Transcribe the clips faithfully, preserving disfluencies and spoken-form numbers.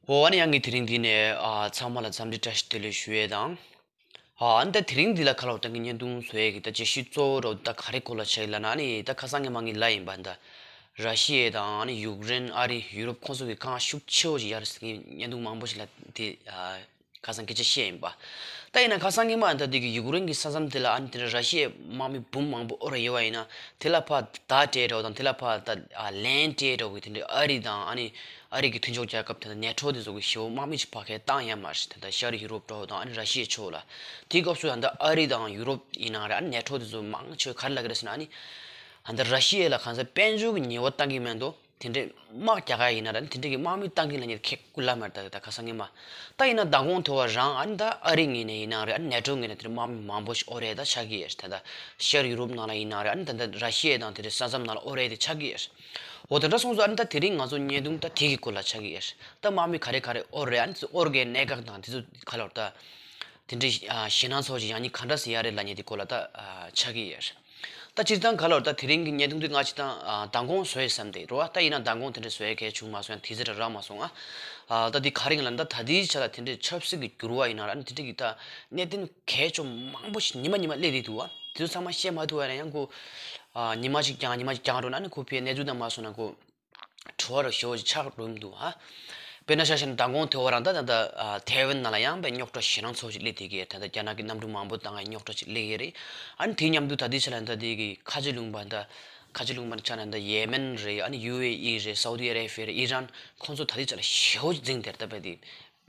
འོ་ཨ་ནི་ཡང་གི་དེ་རིང་འདི་ནས་ཨ་ཚང་མ་ལ་འཚམས་འདྲི་བཀྲ་ཤིས་བདེ་ལེགས་ཞུ་ཡས་དང་། ཨ་ཨ་ནི་ད་དེ་རིང་འདི་ལ་ཁ་ལོ་ད་གི་བརྙན་ཐུང་བཟོ་ཡས་ཀྱི་ད་བརྗོད་གཞི་གཙོ་བོ་རོ་ད་ག་རེ་སྐོར་ལ་ཆགས་ཡིན་ལབ་ན་ཨ་ནི་ད་ཁ་སང་གི་མ་གི་ལ་ཡིན་པ་ད་ར་ཤི་ཡ་དང་ཨ་ནི་ཡུཀ་རེན། ཨ་རི། ཡུ་རོབ་ཁོང་ཚོ་གི་དཀའ་ངལ་ཤུགས་ཆེ་བོ་ཞིག་ཡར་སེང་གི་བརྙན་ཐུང་མང་པོ་ཞིག་ལ་དེ་ཨ། ཁ་སང་སྐད་ཆ་བཤད་ཡིན་པ། ད་ཡིན་ན་ཁ་སང་གི་མ་ད་འདི་གི་ཡུཀ་རེན་གི་ས་མཚམས་དེ་ལ་ཨ་ནི་དེ་འདྲ་ར་ཤི་ཡའི་དམག་མི་འབུམ་མང་པོ་ཨོ་ར་ཡོད་པ་ཡིན་ན་དེ་ལ་ཕ་ད་སྤྲད་འགྲོ་དང་དེ་ལ་ཕ་ད་ལན་སྤྲད་འགྲོ་གི་དེ་འདྲ་ཨ་རི་དང་ཨ་ནི་ཨ་རི་གི་མཐུན་ཕྱོགས་རྒྱལ་ཁབ་དེ་འདྲ་ནེ་ཊོ་དེ་ཚོ་གི་ཞེ་པོ་དམག་མི་ཅིག་ཕ་གིར་བཏང་ཡ་མ་རེད། དེ་འདྲ་ཤར་ཡུ་རོབ་འགྲོ་དང་ཨ་ནི་ར་ཤི་ཡའི་ཕྱོགས་ལ་དེའི་སྐབས་སུ་ད་ཨ་རི་དང་ཡུ་རོབ་ཡིན་ན་རེད་ཨ་ནི་ནེ་ཊོ་དེ་ཚོ་མང་ཆེ་ག་རེ་ལབ་གི་རེད་ཟེར་ན་ཨ་ནི་ད་ར་ཤི་ཡ་ལ་གང་ཟག་དཔལ་འབྱོར་གི་ཉེས་པ་བཏང་གི་མེད་འདུག་དེ་འདྲའི་དམག་རྒྱག་ག་ཡིན་ན་ར་དེ་འདྲའི་གི་དམག་མི་བཏང་གི་ལ་ཉེ་ཁེ་ཀུ་ལ་མར་ད་ད་ཁ་སང་ངེ་མ་ད་ཡིན་ན་མདང་དགོང་དེ་བ་རང་ཨ་ནི་ད་ཨ་རི་ངོས་ནས་ཡིན་ན་རེད་ཨ་ནི་ནེ་ཊོ་ངོས་ནས་དེ་འདྲའི་དམག་མི་མང་པོ་ཞིག་ཨོ་རེད་ད་ཆགས་ཀྱི་ཡོད་ད་ད་ཤར་ཡུ་རོབ་ནང་ལ་ཡིན་ན་རེད་ཨ་ནི་ད་ད་ར་ཤི་ཡ་དང་དེ་འདྲའི་ས་མཚམས་ནང་ལ་ཨོ་རེད་དེ་ཆགས་ཀྱི་ཡོད། འོ་དེ་འདྲ་སོང་ཙང་ཨ་ནི་ད་དེ་རིང་ང་ཚོ་བརྙན་ཐུང་ད་དེ་གི་སྐོར་ལ་ཆགས་ཀྱི་ཡོད་ད་དམག་མི་ག་རེ་ག་རེ་ཨོ་རེད་ཨ་ནི་ཨོ་རེད་གནད་འགག་དང་དེ་ཚོ་ག་ལོར་ད་དེ་འདྲའི་ཞེད་སྣང་ཚོགས་ཅིག་ཡང་ཉིད་ག་འདྲ་སེ་ཡ་རེད་ལ་ཉེ་དེ་སྐོར་ལ་ད་ཆགས་ཀྱི་ཡོད། ད་སྤྱིར་བཏང་ག་ལོར་ད་དེ་རིང་གི་བརྙན་ཐུང་འདི་ང་ཅི་དང་མདང་དགོང་བཟོས་བསམ་སྟེ་རོ་ཨ་ད་ཡིན་ན་མདང་དགོང་དེ་འདྲ་བཟོས་གལ་བྱུང་མ་སོང་ཡང་དེ་ཚེ་ར་རག་མ་སོང་ཨ། ད་འདི་ག་རེ་ཡིན་ལ་ད་ད་དེའི་ཆ་ལ་དེ་འདྲའི་ཆབ་སྲིད་ཀྱི་འགྱུར་བ་ཡིན་ན་ར་ཨ་ནི་དེ་འདྲ་གི་ད་གནད་དོན་གལ་ཆེ་མང་པོ་ཞིག་ཉི་མ་ཉི་མ་སླེབས་བསྡད་འདུག་ཨ། དེ་ཚོ་ཚང་མ་བཤད་མ་ཐུབ་པ་ཡིན་ན་ཡང་ཁོ་ཉི་མ་གཅིག་རྐྱང་ཉི་མ་གཅིག་རྐྱང་འགྲོ་ན་ཨ་ནི་ཁོ་ཕའི་གནས་ཚུལ་དང་མ་སོང་ན་ཁོ། བྲོ་བ་རུ་ཞེ་པོ་ཅིག་ཆགས་འགྲོ་གི་འདུག་ཧ། དཔེར་ན་ཆ་བཞག་ན་མདང་དགོང་དེ་བ་རང་ད་ད་ད་ཐའེ་ཝན་ནང་ལ་ཡང་དཔེ་རྙོག་དྲ་ཞེ་དྲག་ཚོགས་ཅིག་སླེབས་བསྡད་ཀྱི་ད་ད་རྒྱ་ནག་གི་གནམ་གྲུ་མང་པོ་བཏང་ཡ་རྙོག་དྲ་ཅིག་སླེབས་ཀྱི་རེད། ཨ་ནི་དེའི་མཉམ་དུ་ད་ལྟའི་ཆ་ལ་ད་དེ་གི་ཁ་ཆེ་ལུང་པ་ད་ཁ་ཆེ་ལུང་པ་ཆ་ན་ད་ཡེ་མེན་རེད་ཨ་ནི་ཡུ་ཨེ་ཨི་རེད་སའུ་དི་ཨ་རེ་བྷི་ཡ་རེད་ཨི་རན་ཁོང་ཚོ་ད་ལྟའི་ཆ་ལ་ཞེ་པོ་ཅིག་འཛིང་དེར་ད་དཔེ་དེ་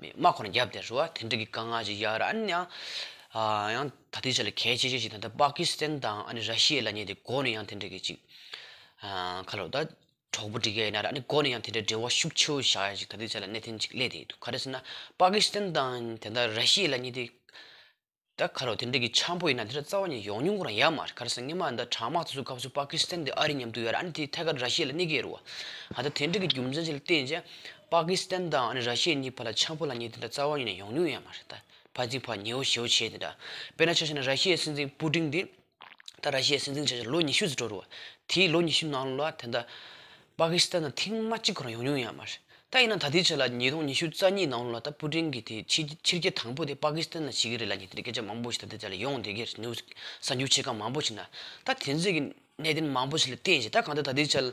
དམག་ཁོ་ན་རྒྱབ་དེར་རུ་བ་དེ་འདྲ་གི་དཀའ་ངལ་ཅིག་ཡ་ར་ཨ་ནི་ཡང་ཡང་ད་ལྟའི་ཆ་ལ་གལ་ཆེ་ཆེ་ཞིག་ད་ད་པ་ཀི་སི་ཐན་དང་ཨ་ནི་ར་ཤི་ཡ་ལ་ཉེ་དེ་འགོ་ནས་ཡང་དེ་འདྲ་གི་ཅིག་ཁ་ལོ་ད། གྲོགས་པོ་འགྲིག་གི་ཡིན་ན་ར་ཨ་ནི་འགོ་ནས་ཡང་དེ་འདྲའི་འབྲེལ་བ་ཤུགས་ཆེ་བོ་བཞག་ཡ་ཞིག་ད་ལྟའི་ཆ་ལ་གནད་དོན་ཅིག་སླེབས་བསྡད་འདུག་ག་རེ་ཟེར་ན་པ་ཀི་སི་ཐན་དང་དེ་འདྲ་ར་ཤི་ཡ་ལ་གཉིས་དེ་ད་ག་རེ་དེ་འདྲ་གི་འཆམ་པོ་ཡིན་ན་དེ་འདྲ་རྩ་བ་ནས་ཡོང་མྱོང་ཁོ་རང་ཡོད་མ་རེད། ག་རེ་ཟེར་ན་སྔོན་མ་ད་གྲང་དམག་དེ་ཚོ་སྐབས་སུ་པ་ཀི་སི་ཐན་དེ་ཨ་རི་མཉམ་དུ་ཡོད་ར་ཨ་ནི་དེ་ཐད་ཀར་ར་ཤི་ཡ་ལ་གནོད་ཀྱི་ཡོད་རེད་བ། ཨ་ད་དེ་འདྲ་གི་རྒྱུ་མཚན་ཅིག་ལ་བརྟེན་བྱས་པ་ཀི་སི་ཐན་དང་ཨ་ནི་ར་ཤི་ཡ་གཉིས་བར་ལ་འཆམ་པོ་ལབ་མཁན་དེ་འདྲ་རྩ་བ་ནས་ཡོང་མྱོང་ཡོད་མ་རེད་ད། ཕར་ཚུར་ཕར་ཉེ་བོ་ཞེ་བོ་བྱས་དེ་འདྲ། དཔེར་ན་ཆ་བཞག་ན་ར་ཤི་ཡའི་སྲིད་འཛིན་པུ་ཏིན་དེ། ད་ར་ཤི་ཡའི་སྲིད་འཛིན་བྱས་བྱས་ལོ་ཉི་ཤུ་ཙམ་འགྲོ་རུ་བ། དེའི་ལོ་ཉི་ཤུ་ནང་ལ་དེ་འདྲ་པ་ཀི་སི་ཐན་ནང་ཐེངས་མ་གཅིག་ཁོ་རང་ཡོང་མྱོང་ཡོད་མ་རེད། ད་ཡིན་ན་ད་ལྟའི་ཆ་ལ་ཉིས་སྟོང་ཉི་ཤུ་རྩ་གཉིས་ནང་ལ་ད་པུ་ཏིན་གྱིས་དེ་ཕྱི་ཕྱི་རྒྱལ་དང་པོ་དེ་པ་ཀི་སི་ཐན་ལ་བྱེད་ཀྱི་རེད་ལབ་མཁན་དེ་འདྲ་སྐད་ཆ་མང་པོ་ཞིག་ད་ལྟའི་ཆ་ལ་ཡོང་བསྡད་ཀྱི་རེད། ནིའུ་སི་གསར་འགྱུར་ཕྱེད་ཀ་མང་པོ་ཞིག་ན་ད་དེ་ཚོ་གི་གནད་དོན་མང་པོ་ཞིག་ལ་བརྟེན་བྱས་ད་གང་ལྟར་ད་ལྟའི་ཆ་ལ་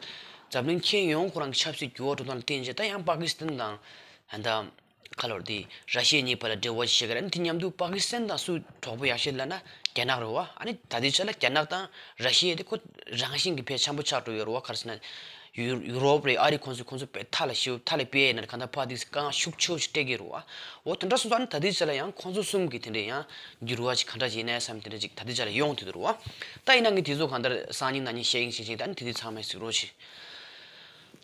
འཛམ་གླིང་ཁྱོན་ཡོངས་ཁོ་རང་གི་ཆབ་སྲིད་འགྱུར་བ་འགྲོ་སྟངས་ལ་བརྟེན་བྱས་ད་ཡང་པ་ཀི་སི་ཐན་དང་ད། ཁ་ལོར་དེ་ར་ཤི་ཡ་གཉིས་བར་ལ་འབྲེལ་བ་ཞིག་བྱེད་ཀྱི་རེད། དེ་མཉམ་དུ་པ་ཀི་སི་ཐན་དང་སུ་གྲོགས་པོ་ཡག་ཤོས་ལབ་ན་རྒྱ་ནག་རེད་བ། ཨ་ནི་ད་ལྟའི་ཆ་ལ་རྒྱ་ནག་དང་ར་ཤི་ཡ་དེ་ཁོ་རང་བཞིན་གྱིས་ཕལ་ཆེན་པོ་ཆགས་འགྲོ་ཡོད་རེད་བ། ག་རེ་ཟེར་ན་ཡུ་ཡུ་རོབ་རེད་ཨ་རི་ཁོང་ཚོས་ཁོང་ཚོ་དཔེ་མཐའ་ལ་ཤི་མཐའ་ལ་སྤེལ་ཡས་ན་གང་ལྟར་ཕར་དེ་དཀའ་ངལ་ཤུགས་ཆེ་བོ་ཞིག་སྤྲད་ཀྱི་རེད་བ། འོ་དེ་འདྲ་སོང་ཙང་ཨ་ནི་ད་ལྟའི་ཆ་ལ་ཡང་ཁོང་ཚོ་གསུམ་གྱི་དེ་འདྲ་ཡང་འགྱུར་བ་ཞིག་ག་འདྲ་ཞིག་ཡིན་ནའི་བསམ་དེ་འདྲ་ཅིག་ད་ལྟའི་ཆ་ལ་ཡོང་བསྡད་འདུག་རེད་བ། ད་ཡིན་ན་ངས་དེ་ཚོ་གང་ལྟར་སང་ཉིན་གནངས་ཉིན་བཤད་ཀྱིན་བཤད་ཀྱིན་ད་ཨ་ནི་དེ་དུས་ཚང་མས་གཟིགས་རོགས་བྱེད།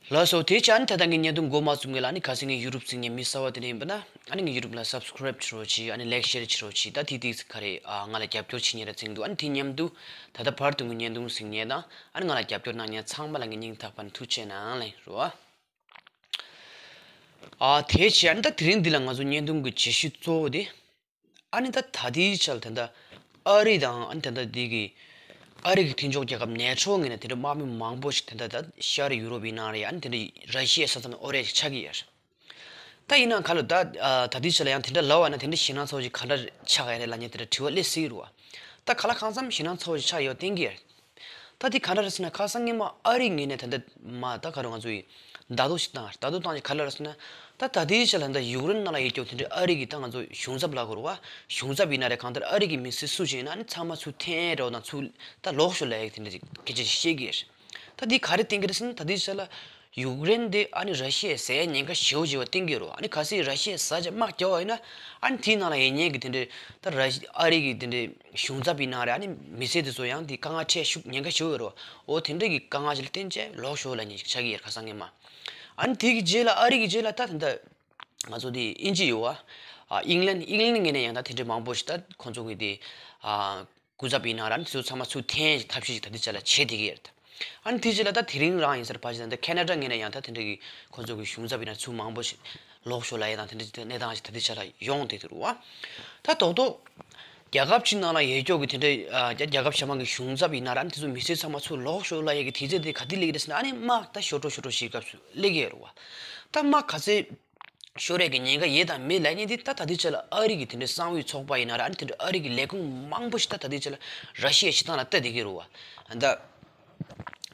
ལགས་སོ། དེ་བྱས་ཨ་ནི་ད་ལྟ་ངས་བརྙན་ཐུང་འགོ་མ་བཙུགས་སྔོན་ལ་ཨ་ནི་གལ་སྲིད་ངའི་ཡུ་ཊུབ་གཟིགས་མཁན་མི་གསར་པ་དེ་འདྲ་ཡིན་པ་ན་ཨ་ནི་ངའི་ཡུ་ཊུབ་ལ་སབ་སི་ཀེ་རེབ་བྱེད་རོགས་གྱིས། ཨ་ནི་ལའིག་ཤེར་བྱེད་རོགས་གྱིས། ད་དེ་དེ་ག་རེ་ཨ་ང་ལ་རྒྱབ་སྐྱོར་བྱེད་མཁན་རེད་ཚིག་འདུག་ཨ་ནི་དེ་མཉམ་དུ་ད་ལྟ་བར་དུ་ངའི་བརྙན་ཐུང་གཟིགས་མཁན་དང་ཨ་ནི་ང་ལ་རྒྱབ་སྐྱོར་གནང་མཁན་ཚང་མ་ལ་ངའི་སྙིང་ཐག་པ་ནས་ཐུགས་རྗེ་གནང་ལེ་རོ། ཨ་དེ་བྱས་ཨ་ནི་ད་དེ་རིང་འདི་ལ་ང་ཚོ་བརྙན་ཐུང་གི་བརྗོད་གཞི་གཙོ་བོ་དེ། ཨ་ནི་ད་ད་ལྟའི་ཆར་དེ་འདྲ་ཨ་རི་དང་ཨ་ནི་དེ་འདྲ་འདི་གི་ཨ་རི་གི་མཐུན་ཕྱོགས་རྒྱལ་ཁབ་ནེ་ཊོ་ངོས་ནས་དེ་འདྲ་དམག་མི་མང་པོ་ཞིག་དེ་འདྲ་ད་ཤར་ཡུ་རོབ་ཡིན་ན་རེད་ཨ་ནི་དེ་འདྲ་ར་ཤི་ཡའི་ས་མཚམས་ཨོ་རེད་ཅིག་ཆགས་ཀྱི་ཡོད་རེད། ད་ཡིན་ན་ག་ལ་ད་ད་ལྟའི་ཆར་ལ་ཡང་དེ་འདྲ་ལབ་པ་ན་དེ་འདྲ་ཞེད་སྣང་ཚ་བོ་ཞིག་ག་འདྲ་ཆགས་ཡ་རེད་ལབ་མཁན་དེ་འདྲ་དྲི་བ་སླེབས་སྲིད་རེད་བ། ད་ག་ལ་གང་འཚམ་ཞེད་སྣང་ཚ་བོ་ཞིག་ཆགས་ཡོད་བསྟན་གྱི་ཡོད་རེད། ད་དེ་ག་འདྲ་རེད་ཟེར་ན་ཁ་སང་སྔོན་མ་ཨ་རི་ངོས་ནས་ད་ལྟ་མ་ད་ག་རེ་ང་ཚོ་ཡི་བརྡ་ཐོ་ཞིག་བཏང་བརྡ་ཐོ་བཏང་ཅིག་ག་རེ་རེད་ཟེར་ན། ད་ད་ལྟའི་ཆ་ལ་ད་ལྟ་ཡུཀ་རེན་ནང་ལ་ཡོད་ཀྱོག་དེ་འདྲའི་ཨ་རི་གི་ད་ང་ཚོ་གཞུང་ཚབ་ལ་གོ་རུ་བ་གཞུང་ཚབ་ཡིན་ན་རེད་གང་ལྟར་ཨ་རི་གི་མི་སེར་སུ་ཞིག་ཡིན་ན་ནི་ཚང་མ་ཚུར་འཐེན་རོགས་དང་ཚུར་ད་ལོག་ཤོག་ལབ་ཡག་དེ་འདྲ་ཅིག་སྐད་ཆ་ཞིག་བཤད་ཀྱི་ཡོད་རེད། ད་དེ་ག་རེ་བསྟན་གྱི་རེད་ཟེར་ན་ད་ལྟའི་ཆ་ལ་ཡུཀ་རེན་དེ་ཨ་ནི་ར་ཤི་ཡས་ཟ་ཡག་ཉེན་ཁ་ཞེ་པོ་ཅིག་ཡོད་པ་བསྟན་གྱི་ཡོད་རེད་བ། ཨ་ནི་གལ་སྲིད་ར་ཤི་ཡས་ཟ་བྱས་དམག་རྒྱག་པ་ཡིན་ན་ཨ་ནི་དེའི་ནང་ལ་ཡོད་མཁན་གྱི་དེ་འདྲའི་ད་ར་ཤི་ཨ་རི་གི་དེ་འདྲའི་གཞུང་ཚབ་ཡིན་ན་རེད་ཨ་ནི་མི་སེར་དེ་ཚོ་ཡང་དེ་དཀའ་ངལ་འཕྲད་ཤུགས་ཉེན་ཁ་ཞེ་པོ་ཡོད་རེད་བ། འོ་དེ་འདྲ་གི་དཀའ་ངལ་ཞིག་ལ་བརྟེན་བྱས་ལོག་ཤོག་ལབ་མཁན་ཞིག་ཆགས་ཀྱི་ཡོད་རེད་ཁ་སང་སྔོན་མ། ཨ་ནི་དེ་གི་རྗེས་ལ་ཨ་རི་གི་རྗེས་ལ་ད་དེ་འདྲ་ང་ཚོ་དེ་དབྱིན་ཇི་ཡོད་བ། ཨ་ཨིང་ལན་ཨིང་ལན་ངོས་ནས་ཡང་ད་དེ་འདྲའི་མང་པོ་ཞིག་ད་ཁོང་ཚོ་གི་དེ་ཨ་སྐུ་ཚབ་ཡིན་ན་ར་ཨ་ནི་དེ་ཚོ་ཚང་མ་ཚུར་འཐེན་ཐབས་ཤེས་ཞིག་ད་ལྟའི་ཆ་ལ་བྱེད་བསྡད་ཀྱི་ཡོད་རེད། ཨ་ནི་དེ་རྗེས་ལ་ད་དེ་རིང་རང་ཡིན་ཟེར་ཕར་ཞིག་ད་ཁེ་ན་ཌ་ངོས་ནས་ཡང་ད་དེ་འདྲ་གི་ཁོང་ཚོ་གི་གཞུང་ཚབ་ཡིན་ན་ཚུར་མང་པོ་ཞིག་ལོག་ཤོག་ལབ་ཡག་དང་དེ་འདྲ་གནས་སྟངས་ཞིག་ད་ལྟའི་ཆ་ལ་ཡོང་བསྡད་འདུག་རུ་བ། ད་རྡོག་རྡོག་རྒྱལ་ཁབ་ཅིག་ནང་ལ་ཡོད་ཀྱོག་གི་དེ་འདྲ་རྒྱལ་ཁབ་གཞན་མ་གི་གཞུང་ཚབ་ཡིན་ན་ར་ཨ་ནི་དེ་ཚོ་མི་སེར་ཚང་མ་ཚུར་ལོག་ཤོག་ལབ་ཡག་གི་དུས་ཚོད་དེ་ག་དུས་སླེབས་ཀྱི་རེད་ཟེར་ན་ཨ་ནི་དམག་ད་ཞོ་ཏྲོ་ཞོ་ཏྲོ་ཞིག་སྐབས་སུ་སླེབས་ཀྱི་ཡོད་རུ་བ། ད་དམག་ག་ཚོད། ཤོར་ཡས་ཀྱི་ཉེན་ཁ་ཡོད་དང་མེད་ལབ་མཁན་དེ་ད་ད་ལྟའི་ཆ་ལ་ཨ་རི་གི་དེ་འདྲའི་གསང་བའི་ཚོགས་པ་ཡིན་ན་རེད། ཨ་ནི་དེ་འདྲའི་ཨ་རི་གི་ལས་ཁུངས་མང་པོ་ཞིག་ད་ད་ལྟའི་ཆ་ལ་ར་ཤི་ཡའི་བྱེད་སྟངས་ལ་ལྟ་བསྡད་ཀྱི་རེད་བ། ད་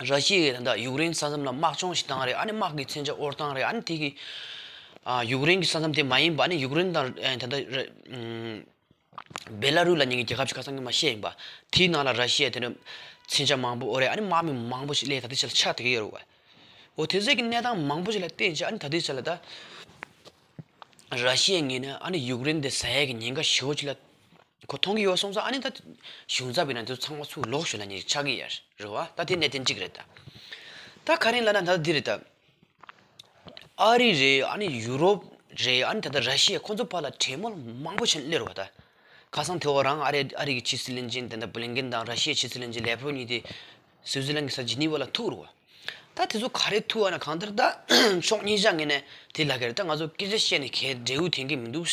ར་ཤི་ཡས་ད་ལྟ་ཡུཀ་རེན་ས་མཚམས་ལ་དམག་སྦྱོང་ཞིག་བཏང་རེད། ཨ་ནི་དམག་གི་མཚོན་ཆ་དབོར་སྟངས་རེད། ཨ་ནི་དེ་གི་ཨ་ཡུཀ་རེན་གྱི་ས་མཚམས་དེ་མ་ཡིན་པ་ཨ་ནི་ཡུཀ་རེན་དང་ཨ་ད་ལྟ་ར་ཨུམ། བེ་ལ་རུ་ལབ་མཁན་གྱི་རྒྱལ་ཁབ་ཅིག་ཁ་སང་ཉི་མ་བཤད་ཡིན་པ། དེའི་ནང་ལ་ར་ཤི་ཡ་དེ་འདྲ་མཚོན་ཆ་མང་པོ་དབོར་རེད། ཨ་ནི་དམག་མི་མང་པོ་ཞིག་སླེབས་ད་ལྟའི་ཆ་ལ་ཆགས་བསྡད་ཀྱི་ཡོད་རེད་བ། འོ་དེ་ཚོའི་གི་གནས་སྟངས་མང་པོ་ཞིག་ལ་བརྟེན་བྱས་ཨ་ནི་ད་ལྟའི་ཆ་ལ་ད་ར་ཤི་ཡའི་ངོས་ནས་ཨ་ནི་ཡུཀ་རེན་དེ་ཟ་ཡས་ཀྱི་ཉེན་ཁ་ཞེ་པོ་ཅིག་ལ་ཁོ་མཐོང་གི་ཡོད་སོང་ཙང་ཨ་ནི་ད་གཞུང་ཚབ་ཡིན་ན་དེ་ཚོ་ཚང་མ་ཚུར་ལོག་ཤོག་ལབ་མཁན་ཆགས་ཀྱི་ཡོད་རེད་བ། ད་དེ་གནད་དོན་གཅིག་རེད་ད། ད་ག་རེ་ལབ་ན་ད་འདི་རེད་ད། ཨ་རི་རེད། ཨ་ནི་ཡུ་རོབ་རེད། ཨ་ནི་ད་ལྟ་ར་ཤི་ཡ་ཁོ་ཚོ་བར་ལ་གྲོས་མོལ་མང་པོ་བྱས་ནས་སླེབས་རེད་བ་ད། ཁ་སང་དེ་འོ་རང་ཨ་རི་ཨ་རི་གི་ཕྱི་སྲིད་བློན་ཆེན་དེ་འདྲ་བྷི་ལིན་ཀེན་དང་ར་ཤི་ཡའི་ཕྱི་སྲིད་བློན་ཆེན་ལེབ་རོབ་གཉིས་དེ་སུའུ་ཙི་ལན་གྱི་ས་ཇི་ནི་ཝ་ལ་ཐུག་རེད་བ། ད་དེ་ཚོ་ག་རེ་ཐུག་ཨ་ན་གང་ལྟར་ད་ཕྱོགས་གཉིས་ཆ་ངོས་ནས་དེ་ལབ་ཀྱི་རེད། ད་ང་ཚོ་སྐད་ཆ་བཤད་ནས་གའི་འབྲས་བུ་ཐོན་གྱི་མི་འདུག་